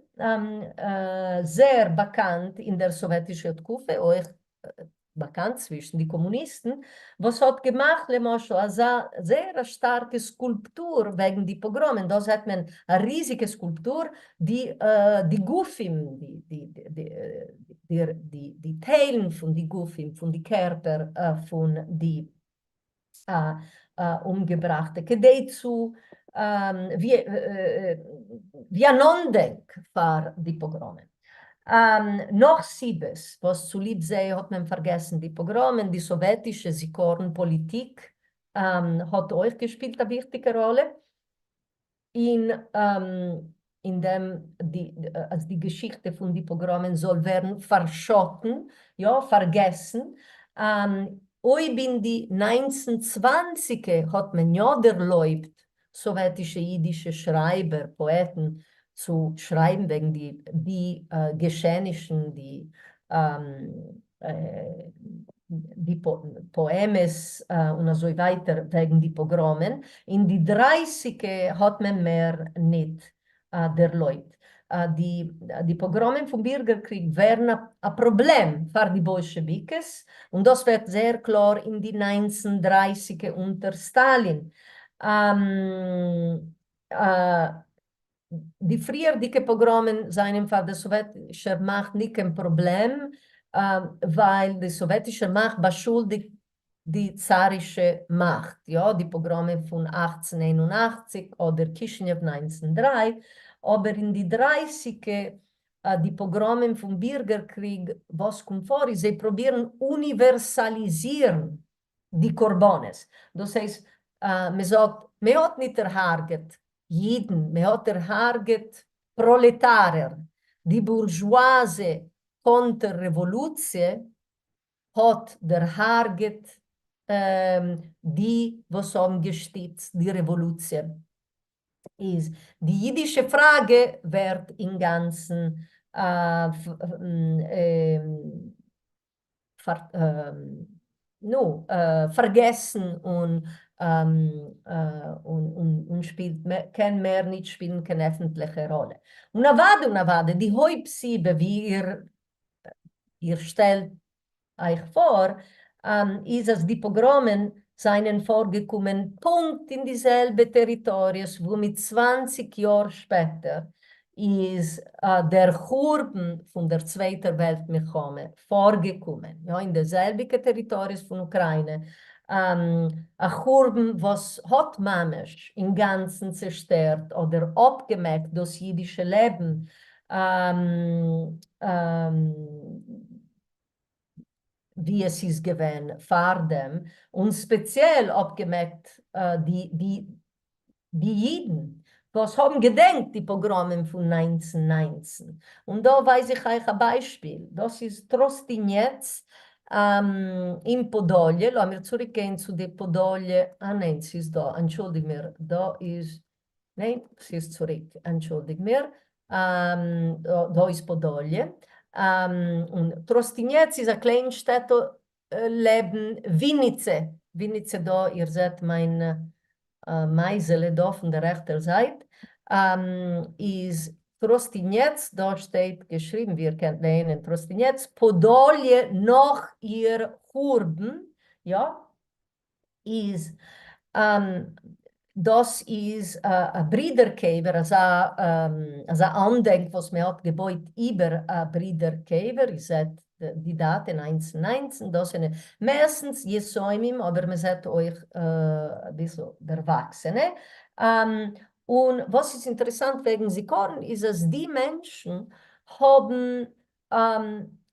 [SPEAKER 2] זייער באקאנט אין דער סאוועטישער תקופה, אויך באקאנט צווישן די קאמוניסטן, וואס האט געמאכט למשל אזא זייער א שטארקע סקולפטור וועגן די פאגראמען, דא זעט מען א ריזיגע סקולפטור, די די גופים, די טיילן פון די גופים, פון די קערפער פון די אומגעבראכטע, כדי צו ווי אן אנדענק פאר די פאגראמען. נאך סיבות וואס צוליב זיי האט מען פארגעסן די פאגראמען, די סאוועטישע זיכרון פאליטיק האט אויך געשפילט א וויכטיגע ראלע, אין אין דעם די אז די געשיכטע פון די פאגראמען זאל ווערן פארשאטן, יא, פארגעסן. אויב אין די ניינצן צוואנציגע האט מען יא דערלויבט סאוועטישע אידישע שרייבער, פאעטן, צו שרייבן וועגן די די געשעענישן, די די פאעמעס און אזוי ווייטער וועגן די פאגראמען, אין די דרייסיגע האט מען מער ניט דערלויבט. די פאגראמען פון בירגערקריג ווערן א פראבלעם פאר די באלשעוויקעס, און דאס ווערט זייער קלאר אין די ניינצן דרייסיגע אונטער סטאלין. די פריערדיגע פאגראמען זענען פאר דער סאוועטישער מאכט ניט קיין פראבלעם, ווייל די סאוועטישע מאכט באשולדיגט די צארישע מאכט, יא, די פאגראמען פון 1881 אדער קישינעוו 1903, אבער אין די דרייסיגע די פאגראמען פון בירגערקריג וואס קומט פאר איז זיי פרובירן אוניווערסאליזירן די קרבנות, דאס הייסט מען זאגט מען האט ניט דערהרגעט ייִדן, מע האָט דערהרגעט פּראָלעטאַרער, די בורזשואַזע קאָנטער-רעוואָלוציע האָט דערהרגעט די, וואָס האָבן געשטיצט די רעוואָלוציע. איז די ייִדישע פֿראַגע ווערט אין גאַנצן נו, פארגעסן און און שפילט קען מער ניט שפילן קיין עפנטליכע ראלע. און אוודאי און אוודאי די הויפט סיבה ווי איר איר שטעלט אייך פאר, איז אז די פאגראמען זיינען פארגעקומען פונקט אין די זעלבע טעריטאריעס וואו מיט 20 יאר שפעטער איז דער חורבן פון דער צווייטער וועלט מלחמה פארגעקומען, יא, אין די זעלביגע טעריטאריעס פון אוקריינע, א חורבן וואס האט ממש אינגאנצן צעשטערט אדער אפגעמעקט דאס אידישע לעבן. ווי עס איז געווען פארדעם, און ספעציעל אפגעמעקט די די די אידן וואס האבן געדענקט די פאגראמען פון 1919. און דא ווייז איך אייך א ביישפיל, דאס איז טראסטיניעץ אין פאדאליע, לאמיר צוריק גיין צו די פאדאליע, אה ניין ס'איז דא, אנטשולדיג מיר, דא איז, ניין ס'איז צוריק, אנטשולדיג מיר, דא איז פאדאליע, און טראסטיניעץ איז א קליין שטעטל לעבן וויניצע, וויניצע דא, איר זעט מיין מייזעלע דא פון דער רעכטער זייט, איז טראסטיניעץ, דא שטייט געשריבן ווי איר קענט לייענען טראסטיניעץ, פאדאליע נאך איר חורבן, יא, איז דאס איז א ברידער קבר, אזא אזא אנדענק וואס מען האט געבויט איבער א ברידער קבר, איר זעט די דאטע 1919, דאס זענען מערסטנס יתומים אבער מען זעט אויך אביסל דערוואקסענע. און וואס איז אינטערעסאנט וועגן זיכרון איז אז די מענטשן האבן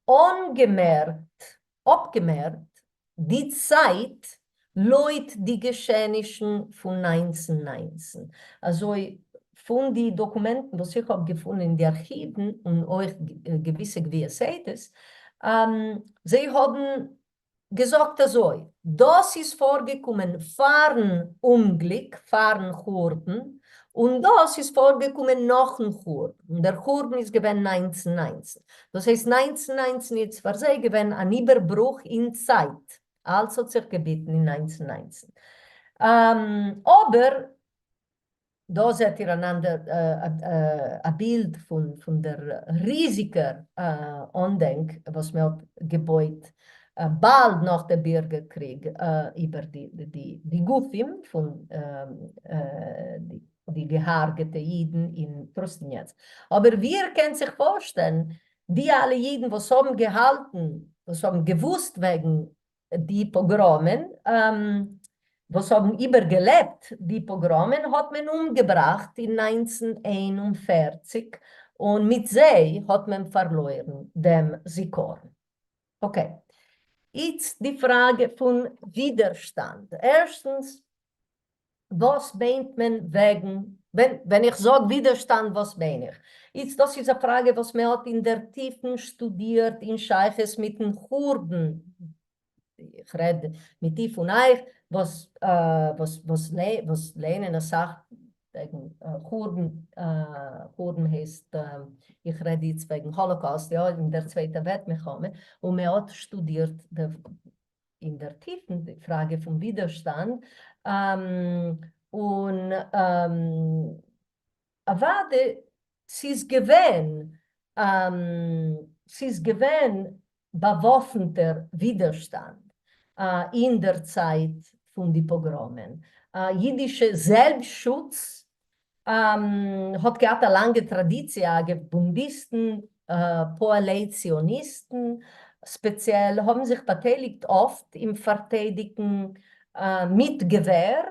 [SPEAKER 2] אנגעמערקט, אפגעמערקט, די צייט לויט די געשעענישן פון 1919. אזוי פון די דאקומענטן וואס איך האב געפונען אין די ארכיוון און אויך געוויסע גביית עדות, זיי האבן געזאגט אזוי, דאס איז פארגעקומען פארן אומגליק, פארן חורבן, און דאס איז פארגעקומען נאכן חורבן, און דער חורבן איז געווען 1919. דאס הייסט 1919 איז פאר זיי געווען אן איבערברוך אין צייט, אלץ האט זיך געביטן אין 1919. אבער דא זעט איר אן אנדער א בילד פון דער ריזיגער אנדענק וואס מען האט געבויט באלד נאך דער בירגער קריג איבער די גופים פון די געהארגעטע אידן אין טראסטיניעץ. אבער ווי איר קענט זיך פארשטעלן, די אלע אידן וואס האבן געהאלטן, וואס האבן געוואוסט וועגן די פאגראמען, וואס האבן איבערגעלעבט די פאגראמען, האט מען אומגעבראכט אין 1941, און מיט זיי האט מען פארלוירן דעם זיכרון. Okay. איצט די פראגע פון ווידערשטאנד. ערשטנס, וואס מיינט מען וועגן, ווען איך זאג ווידערשטאנד וואס מיין איך? איצט דאס איז א פראגע וואס מען האט אין דער טיפן שטודירט אין שייכות מיטן חורבן, איך רעד מיט די פון אייך וואס וואס וואס לערנען אסאך וועגן חורבן, חורבן הייסט איך רעד איצט וועגן האלאקאוסט יא, אין דער צווייטער וועלט מלחמה, און מען האט שטודירט אין דער טיפן די פראגע פון ווידערשטאנד, און אוודאי ס'איז געווען, ס'איז געווען באוואפנטער ווידערשטאנד אין דער צייט פון די פאגראמען. אידישע זעלבסטשוץ האט געהאט א לאנגע טראדיציע, אגב, בונדיסטן, פועלי ציוניסטן ספעציעל, האבן זיך באטייליגט אפט אין פארטיידיגן מיט געווער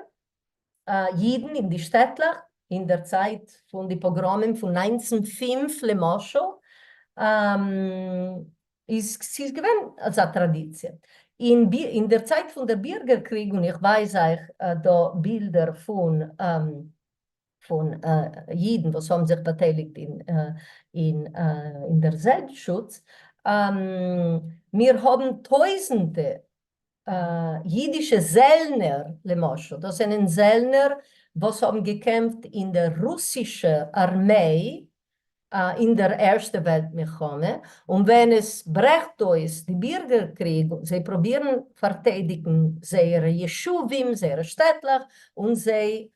[SPEAKER 2] אידן אין די שטעטלעך אין דער צייט פון די פאגראמען פון 1905 למשל, איז ס'איז געווען אזא טראדיציע. אין אין דער צייט פון דער בירגער קריג, און איך ווייז אייך דא בילדער פון פון אידן וואס האבן זיך באטייליגט אין אין אין דער זעלבסטשוץ, מיר האבן טויזנטע אידישע זעלנער למשל, דאס זענען זעלנער וואס האבן געקעמפט אין דער רוסישע ארמיי. אין דער ערשטע וועלט מלחמה, און ווען עס ברעכט אויס די בירגער קריג, זיי פרובירן פארטיידיגן זייערע ישובים, זייערע שטעטלעך, און זיי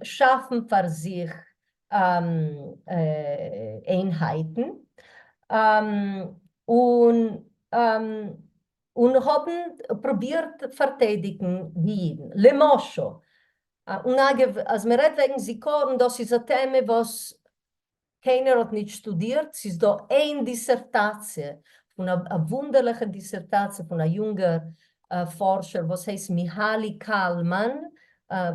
[SPEAKER 2] שאפן פאר זיך איינהייטן, און און האבן פרובירט פארטיידיגן די אידן. למשל, און אגב, אז מען רעדט וועגן זיכרון, דאס איז א טעמע וואס קיינער האט נישט שטודירט, ס'איז דא איין דיסערטאציע, פון א וואונדערליכע דיסערטאציע פון א יונגער פארשער וואס הייסט מיהאלי קאלמאן,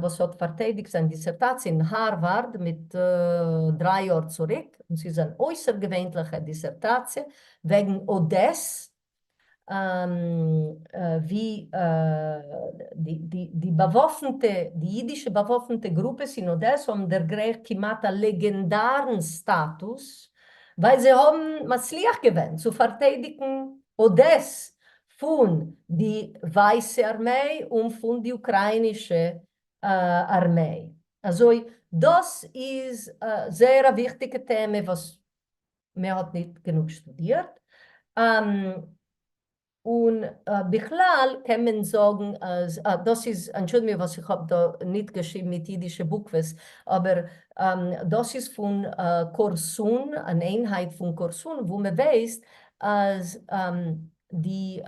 [SPEAKER 2] וואס האט פארטיידיגט זיין דיסערטאציע אין הארווארד מיט 3 יאר צוריק, און ס'איז אן אויסערגעווענליכע דיסערטאציע וועגן אדעס, ווי די באוואפנטע, די אידישע באוואפנטע גרופעס אין אדעס האבן דערגרייכט כמעט א לעגענדארן סטאטוס, ווייל זיי האבן מצליח געווען צו פארטיידיגן אדעס פון די ווייסע ארמיי און פון די אוקראינישע ארמיי. אזוי דאס איז זייער א וויכטיגע טעמע וואס מען האט ניט גענוג שטודירט, און בכלל קען מען זאגן אז דאס איז, אנטשולדיגט מיר וואס איך האב דא ניט געשריבן מיט אידישע בוקוועס, אבער דאס איז פון קארסון, אן איינהייט פון קארסון, וואו מען ווייסט אז די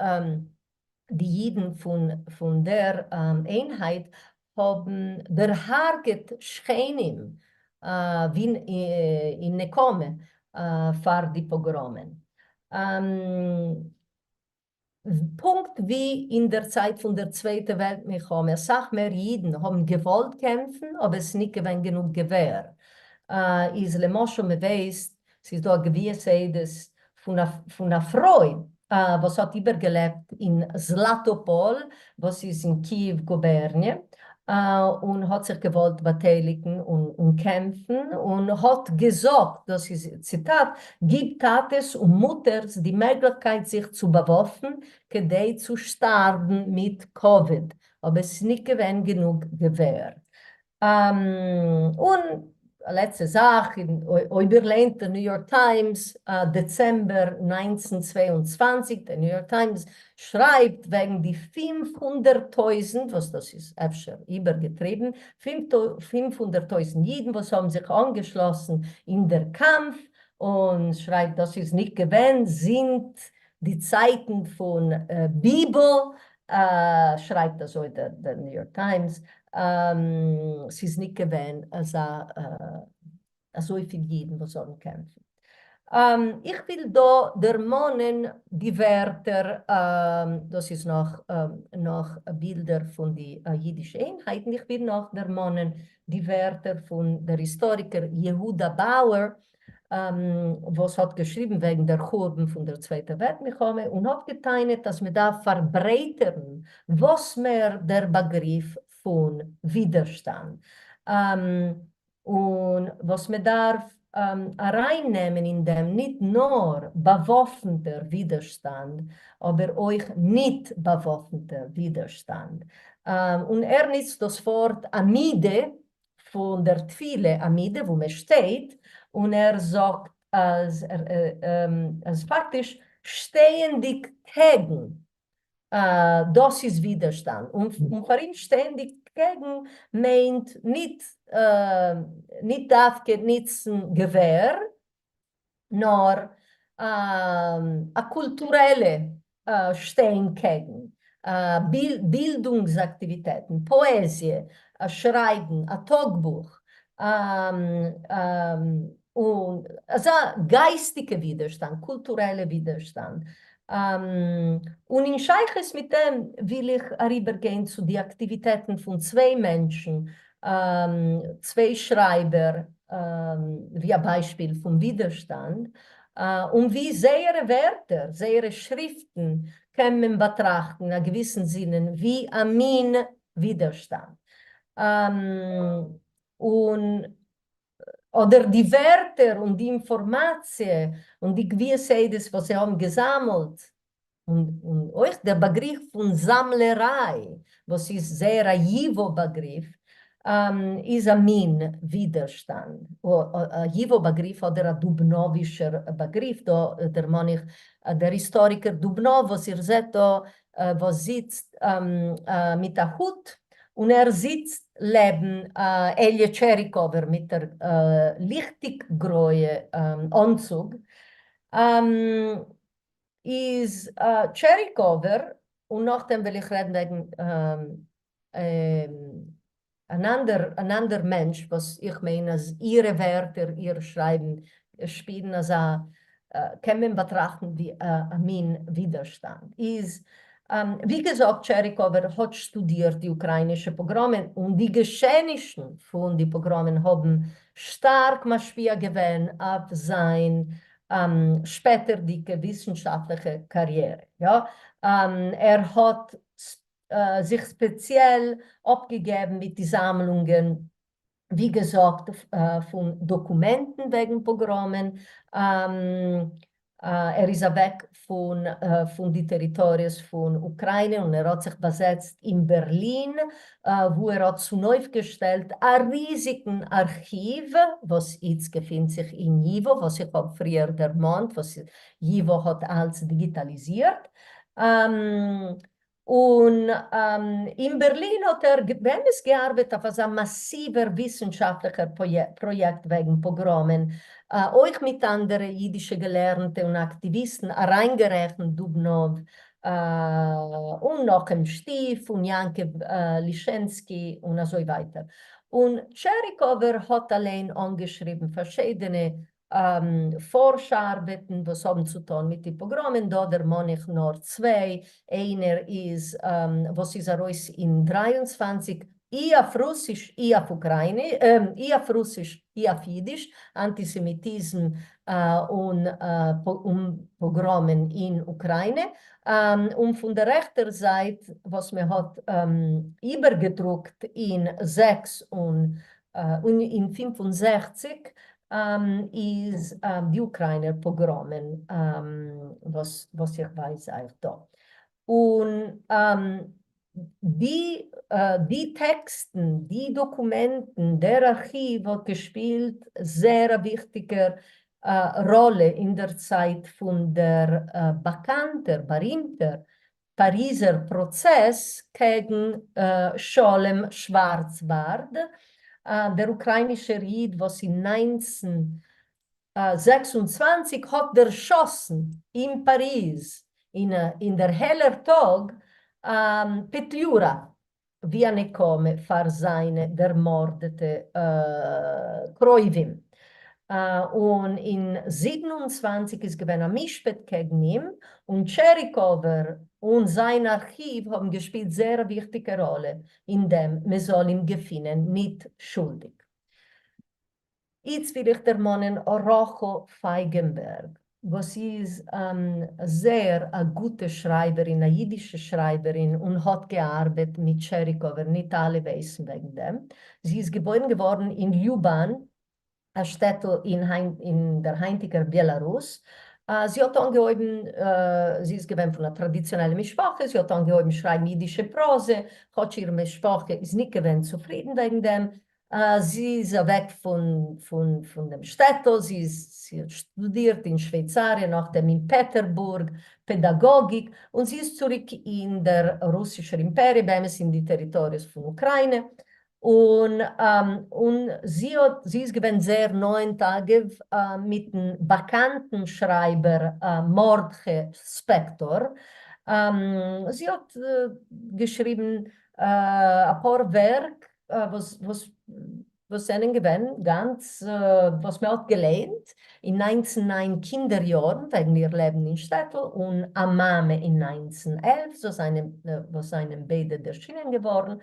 [SPEAKER 2] די אידן פון דער איינהייט האבן דערהרגעט שכנים ווי אין נקמה פאר די פאגראמען. פונקט ווי אין דער צייט פון דער צווייטע וועלט מלחמה אסאך מער אידן האבן געוואלט קעמפן אבער עס איז ניט געווען גענוג געווער, איז למשל מען ווייסט ס'איז דא א גביית עדות פון א פרוי וואס האט איבערגעלעבט אין זלאטאפאל וואס איז אין קיעוו גובערניע, און האט זיך געוואלט באטייליגן און קעמפן, און האט געזאגט, דאס איז ציטאט, גיב טאטעס און מוטערס די מעגליכקייט זיך צו באוואפן כדי צו שטארבן מיט כבוד, אבער ס'איז נישט געווען גענוג געווער. און א לעצטע זאך, אויב איר ליינט די ניו יארק טיימס, דעצעמבער 1922, די ניו יארק טיימס שרייבט וועגן די 500,000, וואס דאס איז אפשר איבערגעטריבן, 500,000 אידן וואס האבן זיך אנגעשלאסן אין דער קאמף, און שרייבט דאס איז נישט געווען זינט די צייטן פון ביבל, שרייבט אזוי דער ניו יארק טיימס, ס'איז נישט געווען אזא אזויפיל אידן וואס זאלן קעמפן. איך וויל דא דערמאנען די ווערטער, דאס איז נאך נאך בילדער פון די אידישע איינהייטן, איך וויל נאך דערמאנען די ווערטער פון דער היסטאריקער יהודה באוער, וואס האט געשריבן וועגן דער חורבן פון דער צווייטער וועלט מלחמה, און האט גע'טענה'ט אז מ'דארף פארברייטערן וואס מער דער באגריף פון ווידערשטאנד, און וואס מ'דארף ארייננעמען אין דעם ניט נאר באוואפנטער ווידערשטאנד, אבער אויך ניט באוואפנטער ווידערשטאנד. און ער נוצט דאס ווארט עמידה פון דער תפילה עמידה וואו מען שטייט, און ער זאגט אז אז פאקטיש שטייענדיג קעגן דאס איז ווידערשטאנד, און פאר אים שטייענדיג קעגן מיינט ניט ניט דווקא ניצן געווער, נאר א קולטורעלע שטיין קעגן, בילדונגס אקטיוויטעטן, פאעזיע, שרייבן, א טאגבוך, און אזא גייסטיגע ווידערשטאנד, קולטורעלע ווידערשטאנד. און אין שייכות מיט דעם וויל איך אריבערגיין צו די אקטיוויטעטן פון צוויי מענטשן, צוויי שרייבער, ווי א ביישפיל פון ווידערשטאנד, און ווי זייערע ווערטער, זייערע שריפטן קען מען באטראכטן אין א געוויסן זינען ווי א מין ווידערשטאנד. און אדער די ווערטער און די אינפארמאציע און די גביית עדות וואס זיי האבן געזאמלט, און אויך דער באגריף פון זאמלעריי וואס איז זייער א ייוואו באגריף. איז א מין ווידערשטאנד, א ייוואו באגריף אדער א דובנאווישער באגריף, דא דערמאן איך דער היסטאריקער דובנאוו וואס איר זעט דא וואס זיצט מיט א הוט, און ער זיצט לעבן אלי' טשעריקאווער מיט דער ליכטיג גרויע אנצוג, איז טשעריקאווער, און נאכדעם וועל איך רעדן וועגן אן אנדער אן אנדער מענטש וואס איך מיין אז אירע ווערטער איר שרייבן שפילן אזא קען מען באטראכטן ווי א מין ווידערשטאנד איז ווי געזאגט טשעריקאווער האט שטודירט די אוקראינישע פאגראמען און די געשעענישן פון די פאגראמען האבן שטארק משפיע געווען אויף זיין שפעטערדיגע וויסנשאפטליכע קאריערע יא ער האט זיך ספעציעל אפגעגעבן מיט די זאמלונגען, ווי געזאגט, פון דאקומענטן וועגן פאגראמען. ער איז אוועק פון די טעריטאריעס פון אוקראינע און ער האט זיך באזעצט אין בערלין, וואו ער האט צונויפגעשטעלט א ריזיגן ארכיוו, וואס איצט געפינט זיך אין ייוואו, וואס איך האב פריער דערמאנט, וואס ייוואו האט אלץ דיגיטאליזירט. און אין בערלין האט ער באמת געארבעט אויף אזא מאסיווער וויסנשאפטליכער פראיעקט וועגן פאגראמען, אויך מיט אנדערע אידישע געלערנטע און אקטיוויסטן, אריינגערעכנט דובנאוו און נחום שטיף און יעקב לישענסקי און אזוי ווייטער. און טשעריקאווער האט אליין אנגעשריבן פארשידענע פארש-ארבעטן וואס האבן צו טון מיט די פאגראמען, דא דערמאן איך נאר צוויי, איינער איז וואס איז ארויס אין 23 אי אויף רוסיש אי אויף אוקראיני אי אויף רוסיש אי אויף אידיש, אנטיסעמיטיזם און פאגראמען אין אוקראינע, און פון דער רעכטער זייט וואס מען האט איבערגעדרוקט אין זעקס און אין 65 איז די אוקריינער פאגראמען וואס איך ווייז אייך דא. און די די טעקסטן, די דאקומענטן, דער ארכיוו האט געשפילט זייער א וויכטיגער ראלע אין דער צייט פון דער באקאנטער, בארימטער פאריזער פראצעס קעגן שלום שווארצבארד, דער אוקראינישער איד וואס אין 1926 האט דערשאסן אין פאריז אין דער העלער טאג פעטליורא ווי א נקמה פאר זיינע דערמארדעטע קרובים, און אין 27 איז געווען א משפט קעגן אים, און טשעריקאווער און זיין ארכיוו האבן געשפילט זייער א וויכטיגע ראלע אין דעם מען זאל אים געפינען ניט שולדיג. איצט וויל איך דערמאנען רחל פייגענבערג וואס איז זייער א גוטע שרייבערין, א אידישע שרייבערין, און האט געארבעט מיט טשעריקאווער, ניט אלע ווייסן וועגן דעם. זי איז געבוירן געווארן אין ליובאן, א שטעטל אין דער היינטיגער בעלארוס. זי האט אנגעהויבן, זי איז געווען פון א טראדיציאנעלע משפחה, זי האט אנגעהויבן שרייבן אידישע פראזע, כאטש איר משפחה איז ניט געווען צופרידן וועגן דעם. זי איז אוועק פון דעם שטעטל, זי האט שטודירט אין שווייצאריע, נאכדעם אין פעטערבורג פעדאגאגיק, און זי איז צוריק אין דער רוסישער אימפעריע, באמת אין די טעריטאריעס פון אוקראינע, און זי האט, זי איז געווען זייער נאענט אגב מיטן באקאנטן שרייבער מרדכי ספעקטאר, זי האט געשריבן אפאר ווערק וואס וואס וואס זענען געווען גאנץ וואס מען האט געליינט אין 1909 קינדער יארן וועגן איר לעבן אין שטעטל און א מאמע אין 1911 זאל זיינען וואס זענען ביידע ערשינען געווארן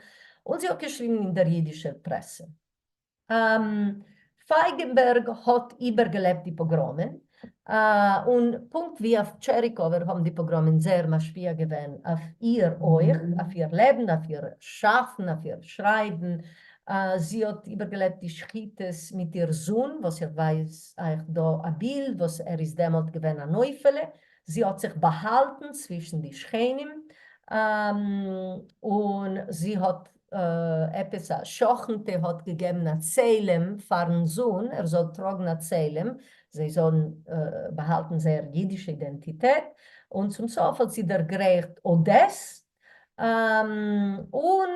[SPEAKER 2] און זי האט געשריבן אין דער אידישער פרעסע. פייגענבערג האט איבערגעלעבט די פאגראמען, און פונקט ווי אויף טשעריקאווער האבן די פאגראמען זייער משפיע געווען אויף איר אויך, אויף איר לעבן, אויף איר שאפן, אויף איר שרייבן. זי האט איבערגעלעבט די שחיטות מיט איר זון, וואס איך ווייז אייך דא א בילד, וואס ער איז דעמאלט געווען אן עופה'לע. זי האט זיך באהאלטן צווישן די שכנים, און זי האט. עפעס א שכנ'טע האט געגעבן א צלם פאר'ן זון ער זאל טראגן א צלם, זיי זאלן באהאלטן זייער אידישע אידענטיטעט, און צום סוף האט זי דערגרייכט אדעס, און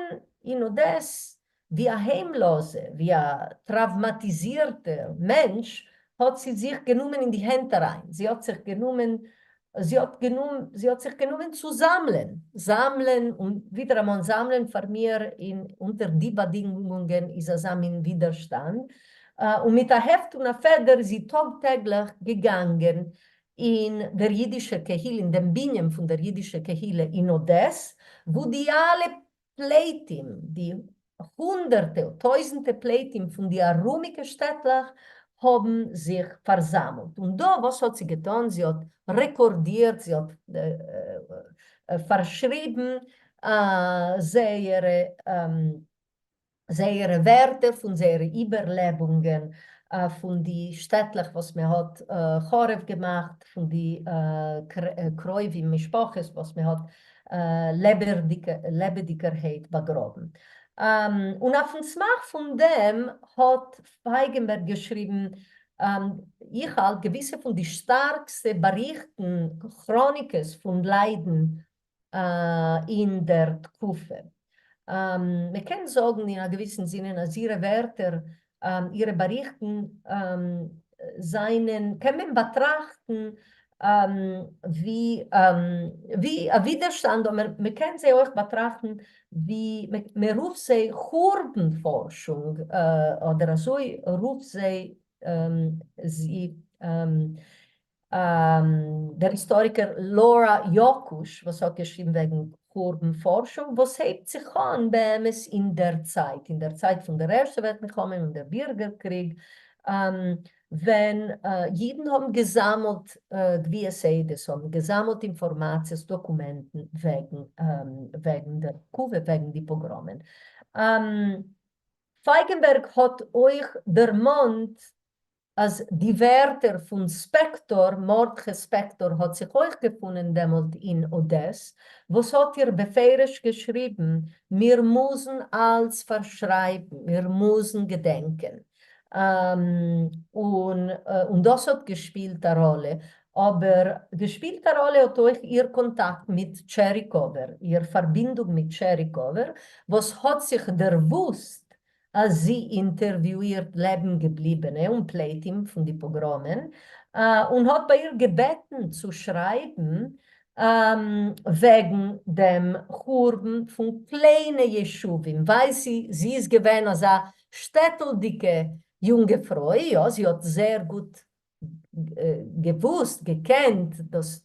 [SPEAKER 2] אין אדעס ווי א היימלאזע, ווי א טראוומאטיזירטער מענטש, האט זי זיך גענומען אין די הענט אריין, זי האט זיך גענומען, זי האט גענומ, זי האט זיך גענומען צו זאמלען, זאמלען און ווידעראמאל זאמלען, פאר מיר אין אונטער די באדינגונגען איז אזא מין ווידערשטאנד, און מיט א העפט און א פעדער איז זי טאג טעגליך געגאנגען אין דער אידישער קהילה, אין דעם בנין פון דער אידישער קהילה אין אדעס, וואו די אלע פליטים, די הונדערטע טויזנטע פליטים פון די ארומיקע שטעטלעך האבן זיך פארזאמלט. און דא וואס האט זי געטאן? זי האט רעקארדירט, זי האט פארשריבן זייערע זייערע ווערטער פון זייערע איבערלעבונגען פון די שטעטלעך וואס מען האט חרוב געמאכט, פון די קרובים משפחות וואס מען האט לעבעדיגערהייט באגראבן. און אויפן סמך פון דעם האט פייגענבערג געשריבן, איך האלט, געוויסע פון די שטארקסטע באריכטן, כראניקעס פון ליידן אין דער תקופה. מען קען זאגן אין א געוויסן זינען אז אירע ווערטער, אירע באריכטן זענען, קען מען באטראכטן ווי ווי א ווידערשטאנד, אבער מען קען זיי אויך באטראכטן ווי, מען רופט זיי חורבן פארשונג, אדער אזוי רופט זיי זי דער היסטאריקער לארא יאקוש וואס האט געשריבן וועגן חורבן פארשונג וואס הייבט זיך אן באמת אין דער צייט, אין דער צייט פון דער ערשטער וועלט מלחמה און דער בירגער קריג, ווען אידן האבן געזאמלט גביית עדות, האבן געזאמלט אינפארמאציעס, דאקומענטן וועגן וועגן דער תקופה, וועגן די פאגראמען. פייגענבערג האט אויך דערמאנט אז די ווערטער פון ספעקטאר, מרדכי ספעקטאר האט זיך אויך געפונען דעמאלט אין אדעס, וואס האט איר בפירוש געשריבן, מיר מוזן אלץ פארשרייבן, מיר מוזן געדענקען. און און דאס האט געשפילט א ראלע. אבער געשפילט א ראלע האט אויך איר קאנטאקט מיט טשעריקאווער, איר פארבינדונג מיט טשעריקאווער, וואס האט זיך דערוואוסט אז זי אינטערוויואירט לעבן געבליבענע און פליטים פון די פאגראמען, און האט ביי איר געבעטן צו שרייבן וועגן דעם חורבן פון קליינע ישובים, ווייל זי זי איז געווען אזא שטעטלדיגע יונגע פרוי, יא, זי האט זייער גוט געוואוסט, געקענט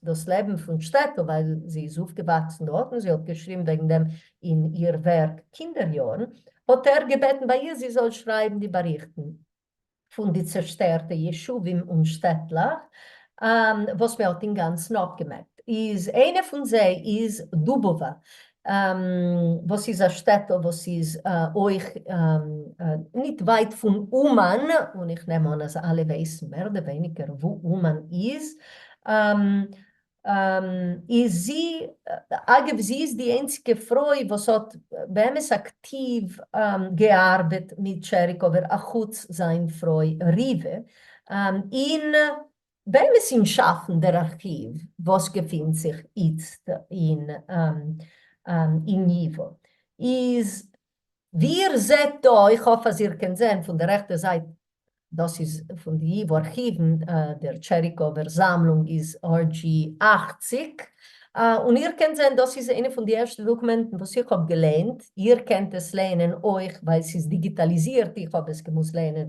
[SPEAKER 2] דאס לעבן פון שטעטל ווייל זי איז אויפגעוואקסן דארט און זי האט געשריבן וועגן דעם אין איר ווערק קינדער-יארן, האט ער געבעטן ביי איר זי זאל שרייבן די באריכטן פון די צעשטערטע ישובים און שטעטלעך וואס מען האט אינגאנצן אפגעמעקט. איז איינע פון זיי איז דובאווא, וואס איז א שטעטל וואס איז אויך ניט ווייט פון אומאן, און איך נעם אן אז אלע ווייסן מער אדער ווייניגער וואו אומאן איז, איז זי, אגב זי איז די איינציגע פרוי וואס האט באמת אקטיוו געארבעט מיט טשעריקאווער אחוץ זיין פרוי ריווע, אין באמת אין שאפן דער ארכיוו וואס געפינט זיך איצט אין אין ייווא איז ווי איר זעט דא, איך האף אז איר קענט זען פון דער רעכטער זייט, דאס איז פון די ייווא ארכיוון, דער טשעריקאווער זאמלונג איז RG 80, און איר קענט זען דאס איז איינע פון די ערשטע דאקומענטן וואס איך האב געליינט, איר קענט עס ליינען אויך ווייל ס'איז דיגיטאליזירט, איך האב עס געמוזט ליינען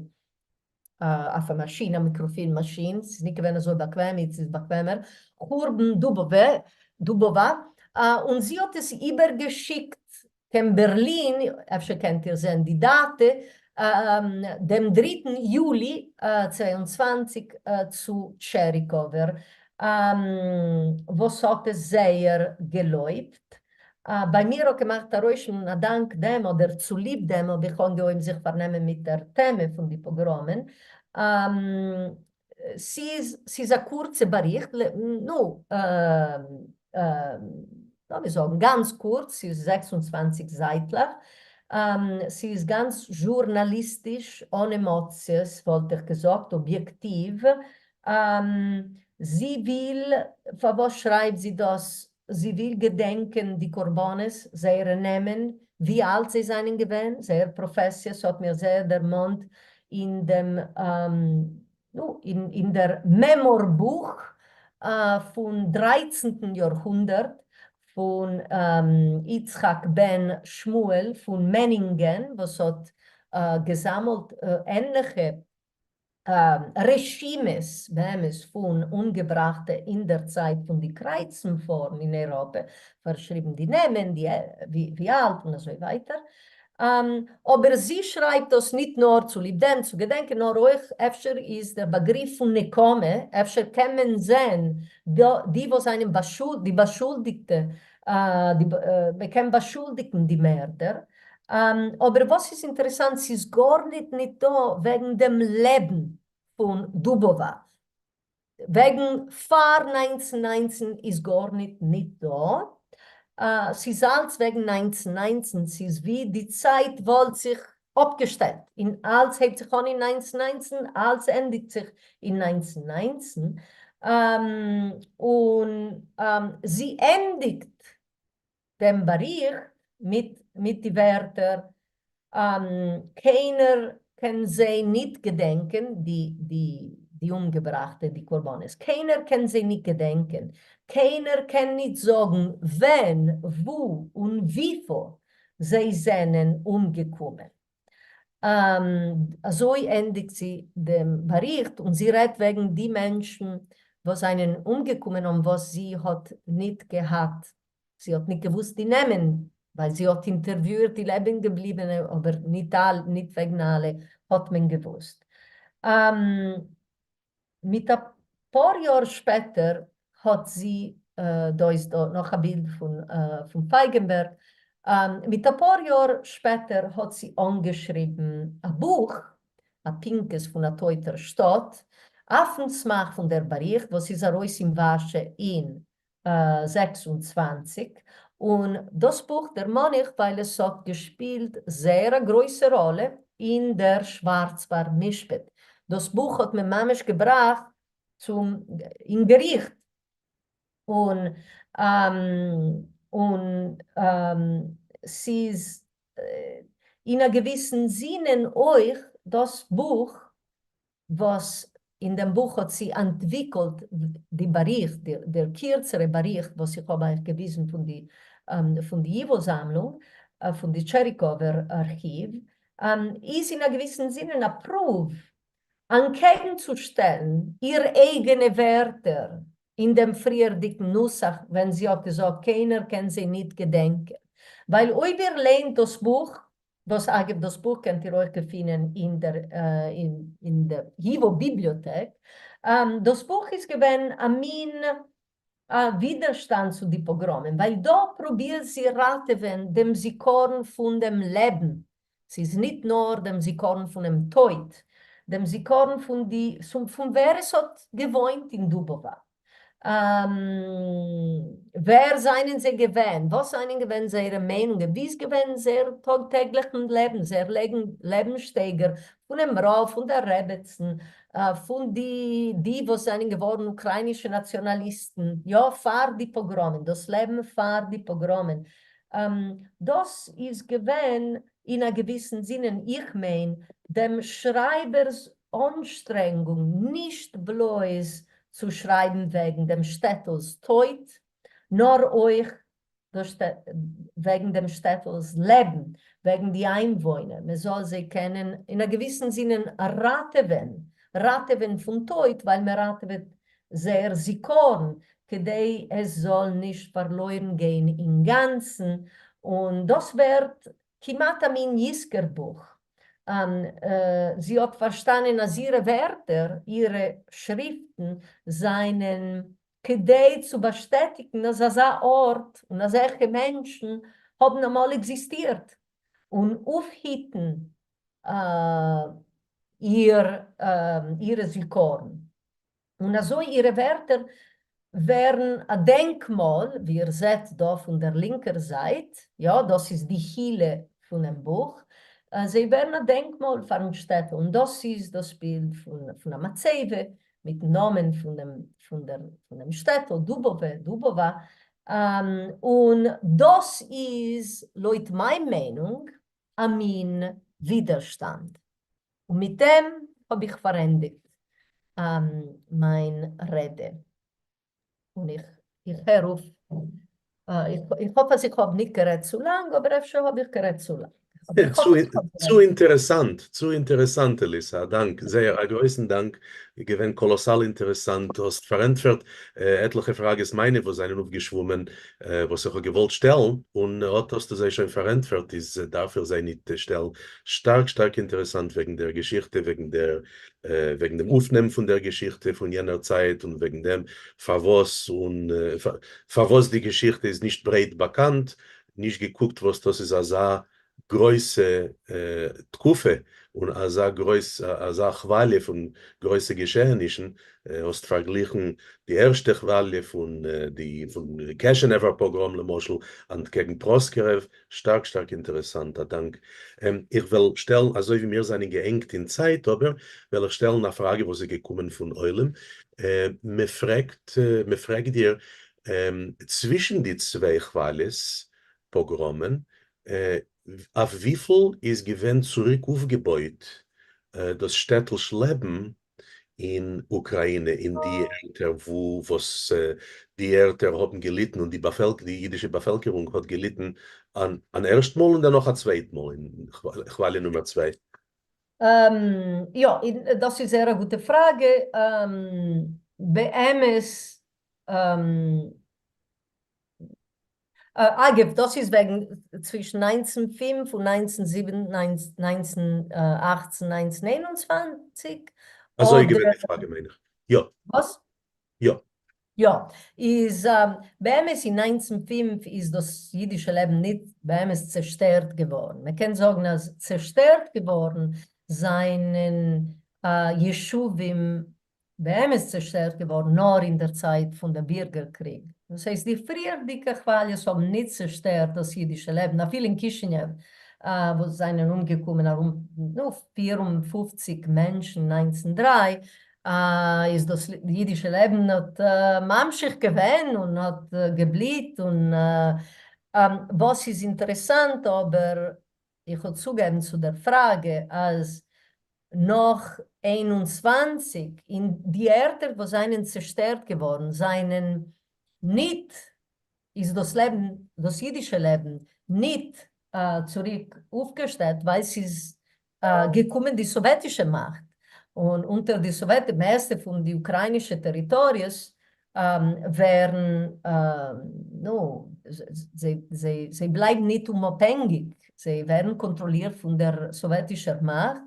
[SPEAKER 2] אויף א מאשין, א מיקראפילם מאשין, ס'איז נישט געווען אזוי באקוועם, איצט איז באקוועמער, חורבן דובאווע, דובאווא, און זי האט עס איבערגעשיקט קיין בערלין, אפשר קענט איר זען די דאטע, דעם דריטן יולי 22 צו טשעריקאווער, וואס האט עס זייער געלויבט. ביי מיר האט געמאכט א רושם און א דאנק דעם אדער צוליב דעם האב איך אנגעהויבן זיך פארנעמען מיט דער טעמע פון די פאגראמען. ס'איז ס'איז א קורצע באריכט, נו, לאמיר זאגן גאנץ קורץ, ס'איז 26 זייטלעך. ס'איז גאנץ זשורנאליסטיש, אן עמאציעס וואלט איך געזאגט, אביעקטיוו. זי וויל, פארוואס שרייבט זי דאס? זי וויל געדענקען די קרבנות, זייערע נעמען, ווי אלט זיי זענען געווען, זייער פראפעסיע, ס'האט מיר זייער דערמאנט אין דעם, נו, אין דער מעמואר בוך פון דרייצנטן יארהונדערט פון יצחק בן שמואל פון מענינגען וואס האט געזאמלט ענליכע רשימות באמת פון אומגעבראכטע אין דער צייט פון די קרייצן-פארן אין אייראפע, פארשריבן די נעמען, די ווי אלט און אזוי ווייטער. אבער זי שרייבט דאס ניט נאר צוליב דעם צו געדענקען, נאר אויך אפשר איז דער באגריף פון נקמה, אפשר קען מען זען די וואס זענען די באשולדיגטע, מען קען באשולדיגן די מערדער. אבער וואס איז אינטערעסאנט, ס'איז גארניט ניטא וועגן דעם לעבן פון דובאווא, וועגן פאר 1919 איז גארניט ניט דא, ס'איז אלץ וועגן 1919, ס'איז ווי די צייט וואלט זיך אפגעשטעלט, און אלץ הייבט זיך אן אין 1919, אלץ ענדיגט זיך אין 1919, און זי ענדיגט דעם באריכט מיט מיט די ווערטער, קיינער קען זיי ניט געדענקען, די די די אומגעבראכטע, די קרבנות, קיינער קען זיי ניט געדענקען, קיינער קען ניט זאגן ווען, וואו און וויפיל זיי זענען אומגעקומען. אזוי ענדיגט זי דעם באריכט, און זי רעדט וועגן די מענטשן וואס זענען אומגעקומען און וואס זי האט ניט געהאט, זי האט ניט געוואוסט די נעמען, ווייל זי האט אינטערוויואירט די לעבענגעבליבענע, אבער ניט ניט וועגן אלע האט מען געוואוסט. מיט א פאר יאר שפעטער האט זי, דא איז דא נאך א בילד פון פייגענבערג, מיט א פאר יאר שפעטער האט זי אנגעשריבן א בוך, א פנקס פון א טויטער שטאט, אויפן סמך פון דער באריכט וואס איז ארויס אין ווארשע אין 26, און דאס בוך דערמאן איך ווייל עס האט געשפילט זייער א גרויסע ראלע אין דער שווארצבארד משפט, דאס בוך האט מען ממש געבראכט צום אין געריכט, און און ס'איז אין א געוויסן זינען אויך דאס בוך וואס אין דעם בוך האט זי אנטוויקלט די באריכט, דער קירצערע באריכט וואס איך האב אייך געוויזן פון די פון די ייוואו זאמלונג, פון די טשעריקאווער ארכיוו, איז אין א געוויסן זינען א פרואוו אנטקעגנצושטעלן איר אייגענע ווערטער אין דעם פריערדיגן נוסח ווען זי האט געזאגט קיינער קען זיי ניט געדענקען, ווייל אויב איר ליינט דאס בוך וואס אגב דאס בוך קענט איר אויך געפינען אין דער אין דער ייוואו ביבליאטעק, דאס בוך איז געווען א מין ווידערשטאנד צו די פאגראמען, ווייל דא פרובירט זי ראטעווען דעם זיכרון פון דעם לעבן, ס'איז ניט נאר דעם זיכרון פונעם טויט, דעם זיכרון פון די פון ווער עס האט געוואוינט אין דובאווא. ווער זענען זיי געווען? וואס זענען געווען זייערע מיינונגען? ווי איז געווען זייער טאג טעגליכן לעבן, זייער לעבנסשטייגער, פונעם רב, פון דער רעבעצן, פון די די וואס זענען געווארן אוקראינישע נאציאנאליסטן, יא, פאר די פאגראמען, דאס לעבן פאר די פאגראמען. דאס איז געווען אין א געוויסן זינען, איך מיין, דעם שרייבער'ס אנשטרענגונג נישט בלויז צו שרייבן וועגן דעם שטעטל'ס טויט, נאר אויך וועגן דעם שטעטל'ס לעבן, וועגן די איינוואוינער, מען זאל זיי קענען אין א געוויסן זינען ראטעווען, ראטעווען פון טויט, ווייל מען ראטעוועט זייער זיכרון, כדי עס זאל נישט פארלוירן גיין אינגאנצן, און דאס ווערט כמעט א מין יזכור בוך. זי האט פארשטאנען אז אירע ווערטער, אירע שריפטן, זענען כדי צו באשטעטיגן אז אזא ארט און אזעלכע מענטשן האבן אמאל עקזיסטירט, און אויפהיטן אירע זיכרון. און אזוי אירע ווערטער ווערן א דענקמאל, ווי איר זעט דא פון דער לינקער זייט, יא, דאס איז די הילה פונעם בוך, זיי ווערן א דענקמאל פארן שטעטל, און דאס איז דאס בילד פון א מצבה מיטן נאמען פונעם שטעטל, דובאווע, דובאווא, און דאס איז לויט מיין מיינונג א מין ווידערשטאנד. און מיט דעם האב איך פארענדיגט מיין רעדע. און איך הער אויף, איך האף אז איך האב ניט גערעדט צו לאנג, אבער אפשר האב איך גערעדט צו לאנג.
[SPEAKER 1] צו אינטערעסאנט, צו אינטערעסאנט אליסא, א דאנק, זייער א גרויסן דאנק, געווען קאלאסאל אינטערעסאנט, האסט פארענטפערט עטליכע פראגעס מיינע וואס זענען אויפגעשוואומען וואס איך האב געוואלט שטעלן, און אט האסטו זיי שוין פארענטפערט, איז דארף איך זיי ניט שטעלן. שטארק שטארק אינטערעסאנט וועגן דער געשיכטע, וועגן דער וועגן דעם אויפנעם פון דער געשיכטע פון יענער צייט און וועגן דעם פארוואס און פארוואס די געשיכטע איז נישט ברייט באקאנט, נישט געקוקט וואס דאס איז אזא גרויסע תקופה און אזא גרויס אזא כוואליע פון גרויסע געשעהענישן, האסט פארגליכן די ערשטע כוואליע פון די פון קעשענעווער פאגראם למשל אנטקעגן פראסקערעוו, שטארק שטארק אינטערעסאנט, א דאנק. איך וועל שטעלן, אזוי ווי מיר זענען געענגט אין צייט אבער, וועל איך שטעלן א פראגע וואס איז געקומען פון עולם, מען פרעגט מען פרעגט דיר, צווישן די צוויי כוואליעס פאגראמען, אויף וויפיל איז געווען צוריק אויפגעבויט דאס שטעטלש לעבן אין אוקראינע אין די ערטער וואו וואס די ערטער האבן געליטן און די באפעלק די אידישע באפעלקערונג האט געליטן אן ערשט מאל און דערנאך א צווייט מאל אין כוואליע נומער צוויי?
[SPEAKER 2] יא, דאס איז זייער א גוטע פראגע. באמת אגב, דאס איז וועגן צווישן 1905 און 1907, 1918, 1921.
[SPEAKER 1] אזוי איז געווען די פראגע מיין איך. יא.
[SPEAKER 2] וואס?
[SPEAKER 1] יא.
[SPEAKER 2] יא. איז באמת אין 1905 איז דאס אידישע לעבן ניט באמת צעשטערט געווארן. מען קען זאגן אז צעשטערט געווארן זענען ישובים באמת צעשטערט געווארן נאר אין דער צייט פון דעם בירגער קריג. דאס הייסט די פריערדיגע כוואליעס האבן ניט צעשטערט דאס אידישע לעבן, אפילו אין קישינעוו וואו זיינען אומגעקומען ארום 54 מענטשן 1903, איז דאס אידישע לעבן האט ממשיך געווען און האט געבליט. און וואס איז אינטערעסאנט אבער, איך וועל צוגעבן צו דער פראגע, אז נאך 21, אין די ערטער וואס זענען צעשטערט געווארן זענען ניט, איז דאס לעבן, דאס אידישע לעבן, ניט צוריק אויפגעשטעלט, ווייל ס'איז געקומען די סאוועטישע מאכט, און אונטער די סאוועט, די מערסטע פון די אוקראינישע טעריטאריעס ווערן, נו, זיי בלייבן ניט אומאפהענגיק, זיי ווערן קאנטראלירט פון דער סאוועטישער מאכט,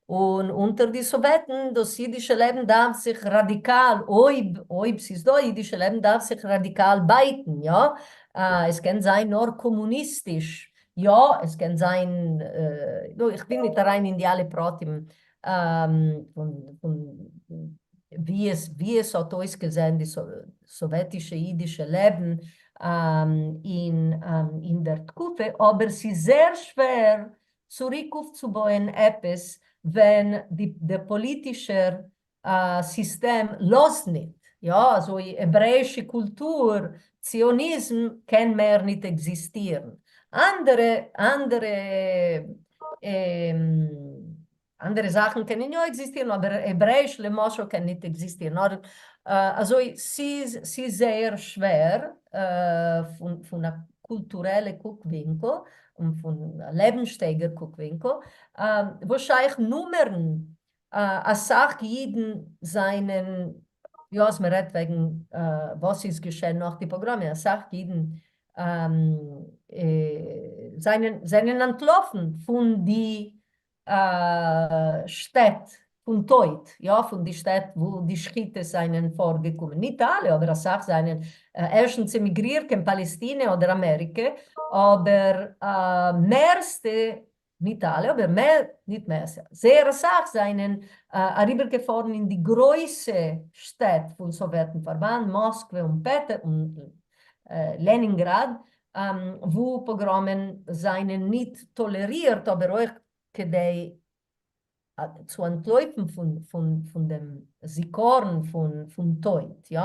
[SPEAKER 2] און אונטער די סאוועטן, דאס אידישע לעבן דארף זיך ראדיקאל, אויב, אויב ס'איז דא אידישע לעבן, דארף זיך ראדיקאל בייטן, יא, עס קען זיין נאר קאמוניסטיש, יא, עס קען זיין, נו, איך וויל ניט אריין אין די אלע פרטים פון ווי עס ווי עס האט אויסגעזען די סאוועטישע אידישע לעבן אין אין דער תקופה, אבער ס'איז זייער שווער צוריק אויפצובויען עפעס ווען די דער פאליטישער סיסטעם לאזט ניט, יא, אזוי העברעאישע קולטור, ציוניזם קען מער ניט עקזיסטירן. אנדערע אנדערע אנדערע זאכן קענען יא עקזיסטירן, אבער העברעאיש למשל קען ניט עקזיסטירן. נאר אזוי, ס'איז ס'איז זייער שווער פון פון א קולטורעלע קוק-ווינקל און פון א לעבנסשטייגער קוק-ווינקל. וואס שייך נומערן, אסאך אידן זענען, יא אז מ'רעדט וועגן וואס איז געשען נאך די פאגראמען, אסאך אידן זענען זענען אנטלאפן פון די שטעט פון טויט, יא, פון די שטעט וואו די שחיטות זענען פארגעקומען, ניט אלע, אבער אסאך זענען ערשטנס עמיגרירט קיין פאלעסטינע אדער אמעריקע, אבער מערסטע, ניט אלע, אבער מער, ניט מערסטע, זייער אסאך זענען אריבערגעפארן אין די גרויסע שטעט פון סאוועטן פארבאנד, מאסקווע און פעטער און לענינגראד. וואו פּאָגראָמען זײַנען ניט טאָלערירט, אָבער אויך כּדי צו אנטלויפן פון דעם זיכרון פון טויט, יא?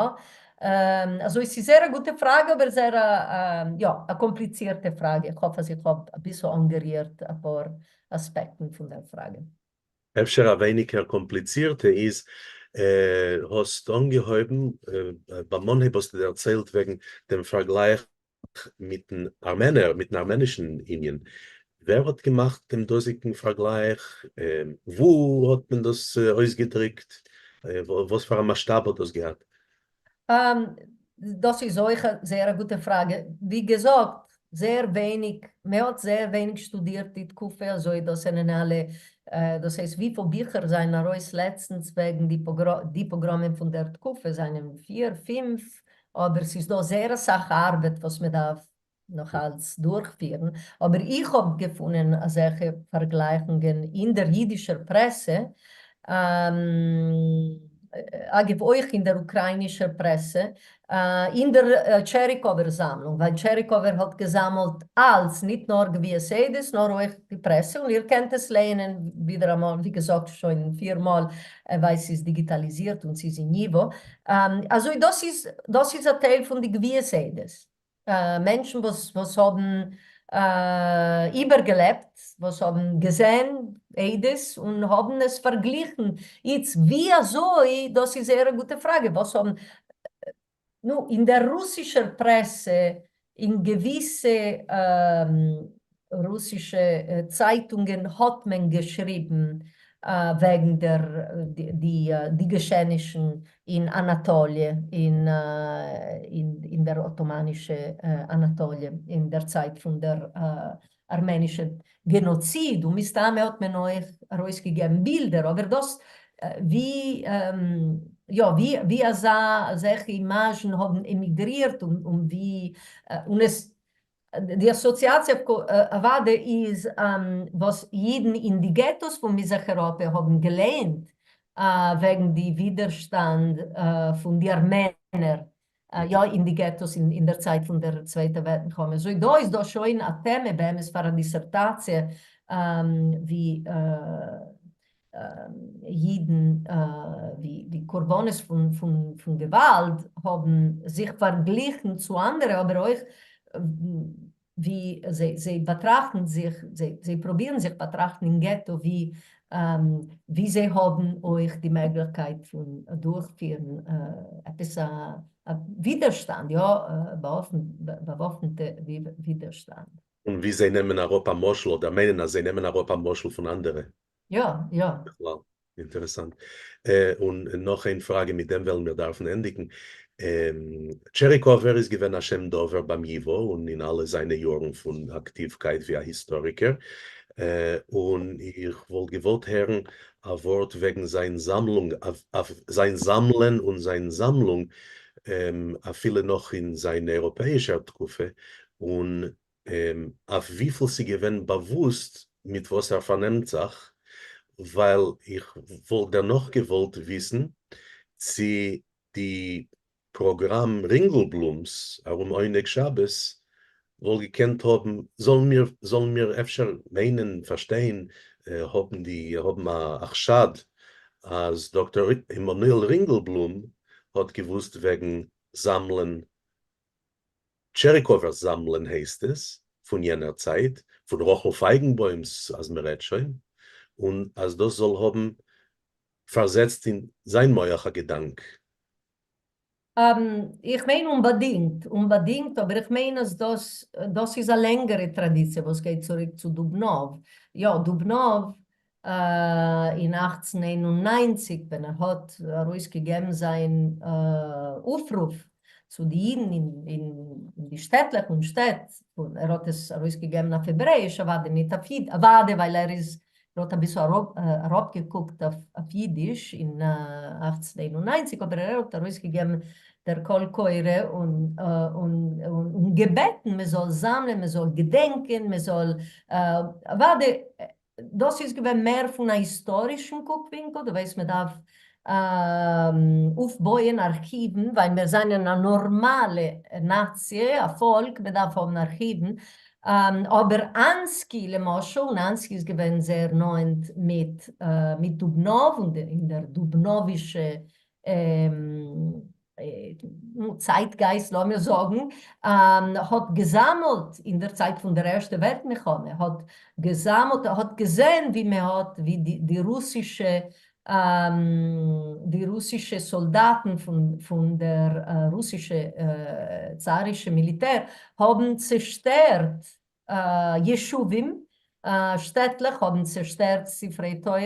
[SPEAKER 2] אזוי ס'איז זייער א גוטע פראגע אבער זייער א יא א קאמפליצירטע פראגע, איך האף אז איך האב אביסל אנגערירט אפאר אספעקטן פון דער פראגע.
[SPEAKER 1] אפשר א ווייניגער קאמפליצירטע איז, האסט אנגעהויבן ביים אנהייב האסטו דערציילט וועגן דעם פארגלייך מיטן ארמענער, מיטן ארמענישן ענין, ווער האט געמאכט דעם דאזיגן פארגלייך? וואו האט מען דאס אויסגעדריקט? וואס פאר א מאסשטאב האט דאס געהאט?
[SPEAKER 2] דאס איז אויך זייער א גוטע פראגע. ווי געזאגט, זייער ווייניג, מען האט זייער ווייניג שטודירט די תקופה, אזוי דאס זענען אלע, דאס הייסט וויפיל ביכער זענען ארויס לעצטנס וועגן די פאגראמען פון דער תקופה, זענען פיר, פינף, אבער ס'איז דא זייער אסאך ארבעט וואס מען דארף נאך אלץ דורכפירן, אבער איך האב געפונען אזעלכע פארגלייכונגען אין דער אידישער פרעסע, אגב אויך אין דער אוקראינישער פרעסע, אין דער טשעריקאווער זאמלונג, ווייל טשעריקאווער האט געזאמלט אלץ, ניט נאר גביית עדות, נאר אויך די פרעסע, און איר קענט עס לייענען ווידעראמאל, ווי געזאגט שוין פיר מאל, ווייל ס'איז דיגיטאליזירט און ס'איז אין ייווא. אזוי דאס איז, דאס איז א טייל פון די גביית עדות. מענטשן וואס וואס האבן איבערגעלעבט, וואס האבן געזען עדות און האבן עס פארגליכן. איצט ווי אזוי, דאס איז זייער א גוטע פראגע, וואס האבן, נו, אין דער רוסישער פרעסע, אין געוויסע רוסישע צייטונגען האט מען געשריבן וועגן דער די געשעענישן אין אנאטאליע, אין דער אטאמאנישע אנאטאליע אין דער צייט פון דער ארמענישע גענאציד, און מסתמא האט מען אויך ארויסגעגעבן בילדער, אבער דאס ווי יא ווי אזא אזעלכע אימאזשן האבן עמיגרירט און ווי און עס די אסאציאציע אוודאי איז וואס אידן אין די געטאס פון מזרח אירופה האבן געלערנט וועגן די ווידערשטאנד פון די ארמענער יא אין די געטאס אין דער צייט פון דער צווייטער וועלט מלחמה. אזוי דא איז דא שוין א טעמע באמת פאר א דיסערטאציע ווי אידן ווי קרבנות פון געוואלד האבן זיך פארגליכן צו אנדערע אבער אויך ווי זיי באטראכטן זיך, זיי פרובירן זיך באטראכטן אין געטא ווי ווי זיי האבן אויך די מעגליכקייט פון דורכפירן עפעס א ווידערשטאנד, יא, באוואפנטע ווידערשטאנד.
[SPEAKER 1] און ווי זיי נעמען אראפ א משל אדער מיינען אז זיי נעמען אראפ א משל פון אנדערע.
[SPEAKER 2] יא, יא.
[SPEAKER 1] בכלל. אינטערעסאנט. און נאך איין פראגע, מיט דעם וועלן מיר דארפן ענדיגן. טשעריקאווער איז געווען א שם דבר ביים ייווא און אין אלע זיינע יארן פון אקטיווקייט ווי א היסטאריקער, און איך וואלט געוואלט הערן א ווארט וועגן זיין זאמלונג, אויף זיין זאמלען און זיין זאמלונג, אפילו נאך אין זיין אייראפעאישער תקופה, און אויף וויפיל ס'געווען באוואוסט מיט וואס ער פארנעמט זיך, ווייל איך וואלט דערנאך געוואלט וויסן צי די פראגראם רינגלבלומס ארום עונג שבת וואלט געקענט האבן, זאלן מיר זאלן מיר אפשר מיינען, פארשטיין, האבן די האבן א חשד אז דאקטאר עמנואל רינגלבלום האט געוואוסט וועגן זאמלען טשעריקאווער זאמלען הייסט עס, פון יענער צייט, פון רחל פייגנבוים'ס אז מ'רעדט שוין, און אז דאס זאל האבן פארזעצט אין זיין מח א געדאנק.
[SPEAKER 2] איך מיין אומבאדינגט, אומבאדינגט, אבער איך מיין אז דאס דאס איז א לענגערע טראדיציע וואס גייט צוריק צו דובנאוו, יא דובנאוו אין 1891 ווען ער האט ארויסגעגעבן זיין אויפרוף צו די אידן אין די שטעטלעך און שטעט, און ער האט עס ארויסגעגעבן אויף העברעאיש אוודאי ניט אויף איד, אוודאי ווייל ער איז ער האט אביסל אראפגעקוקט אויף אידיש אין 1891, אבער ער האט ארויסגעגעבן דער קול קורא און געבעטן מען זאל זאמלען, מען זאל געדענקען, מען זאל אוודאי דאס איז געווען מער פון א היסטארישן קוקווינקל, דו ווייסט מען דארף אויפבויען ארכיוון, ווייל מיר זענען א נארמאלע נאציע, א פאלק, מען דארף האבן ארכיוון, אבער אנסקי למשל, און אנסקי איז געווען זייער נאענט מיט מיט דובנאוו און אין דער דובנאווישע צייטגייסט לאמיר זאגן, האט געזאמלט אין דער צייט פון דער ערשטע וועלט מלחמה, האט געזאמלט, האט געזען ווי מען האט, ווי די רוסישע, די רוסישע סאלדאטן פון דער רוסישע צארישע מיליטער האבן צעשטערט ישובים, שטעטלעך האבן צעשטערט ספרי תורות,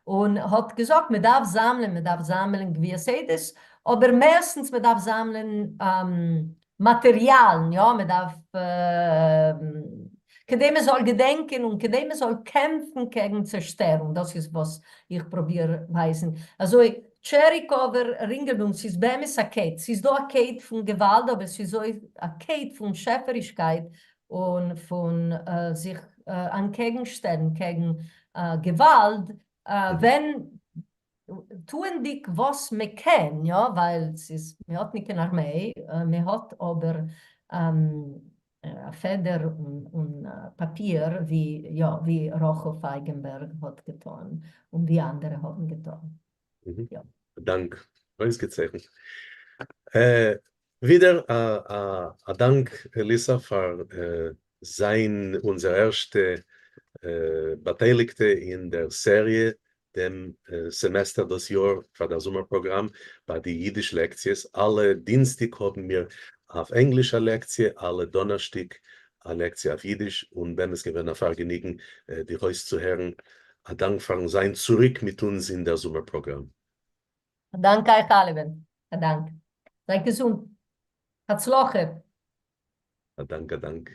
[SPEAKER 2] און האט געזאגט מען דארף זאמלען, מען דארף זאמלען גביית עדות, אבער מערסטנס מען דארף זאמלען מאטעריאלן, יא, מען דארף כדי מען זאל געדענקען און כדי מען זאל קעמפן קעגן צעשטערונג, דאס איז וואס איך פרוביר ווייזן. אזוי טשעריקאווער רינגעלבלום, ס'איז באמת א קייט, ס'איז דא א קייט פון געוואלד אבער ס'איז אויך א קייט פון שעפערישקייט און פון זיך אנטקעגנשטעלן קעגן געוואלד ווען טוענדיג וואס מען קען, יא, ווייל ס'איז, מען האט ניט קיין ארמיי, מען האט אבער א פעדער און פאפיר, ווי, יא, ווי רחל פייגענבערג האט געטאן, און ווי אנדערע האבן געטאן. יא.
[SPEAKER 1] דאנק. אויסגעצייכנט. ווידער א דאנק ליסא פאר זיין אונזער ערשטע באטייליגטע אין דער סעריע דעם סעמעסטער דאס יאר פאר דער זומער פראגראם ביי די אידיש לעקציעס. אלע דינסטיג האבן מיר אויף ענגליש א לעקציע, אלע דאנערשטיג א לעקציע אויף אידיש, און באמת געווען א פארגעניגן דיך אויסצוהערן. א דאנק פארן זיין צוריק מיט אונז אין דער זומער פראגראם.
[SPEAKER 2] א דאנק אייך אלעמען. א דאנק. זייט געזונט. הצלחה.
[SPEAKER 1] א דאנק א דאנק.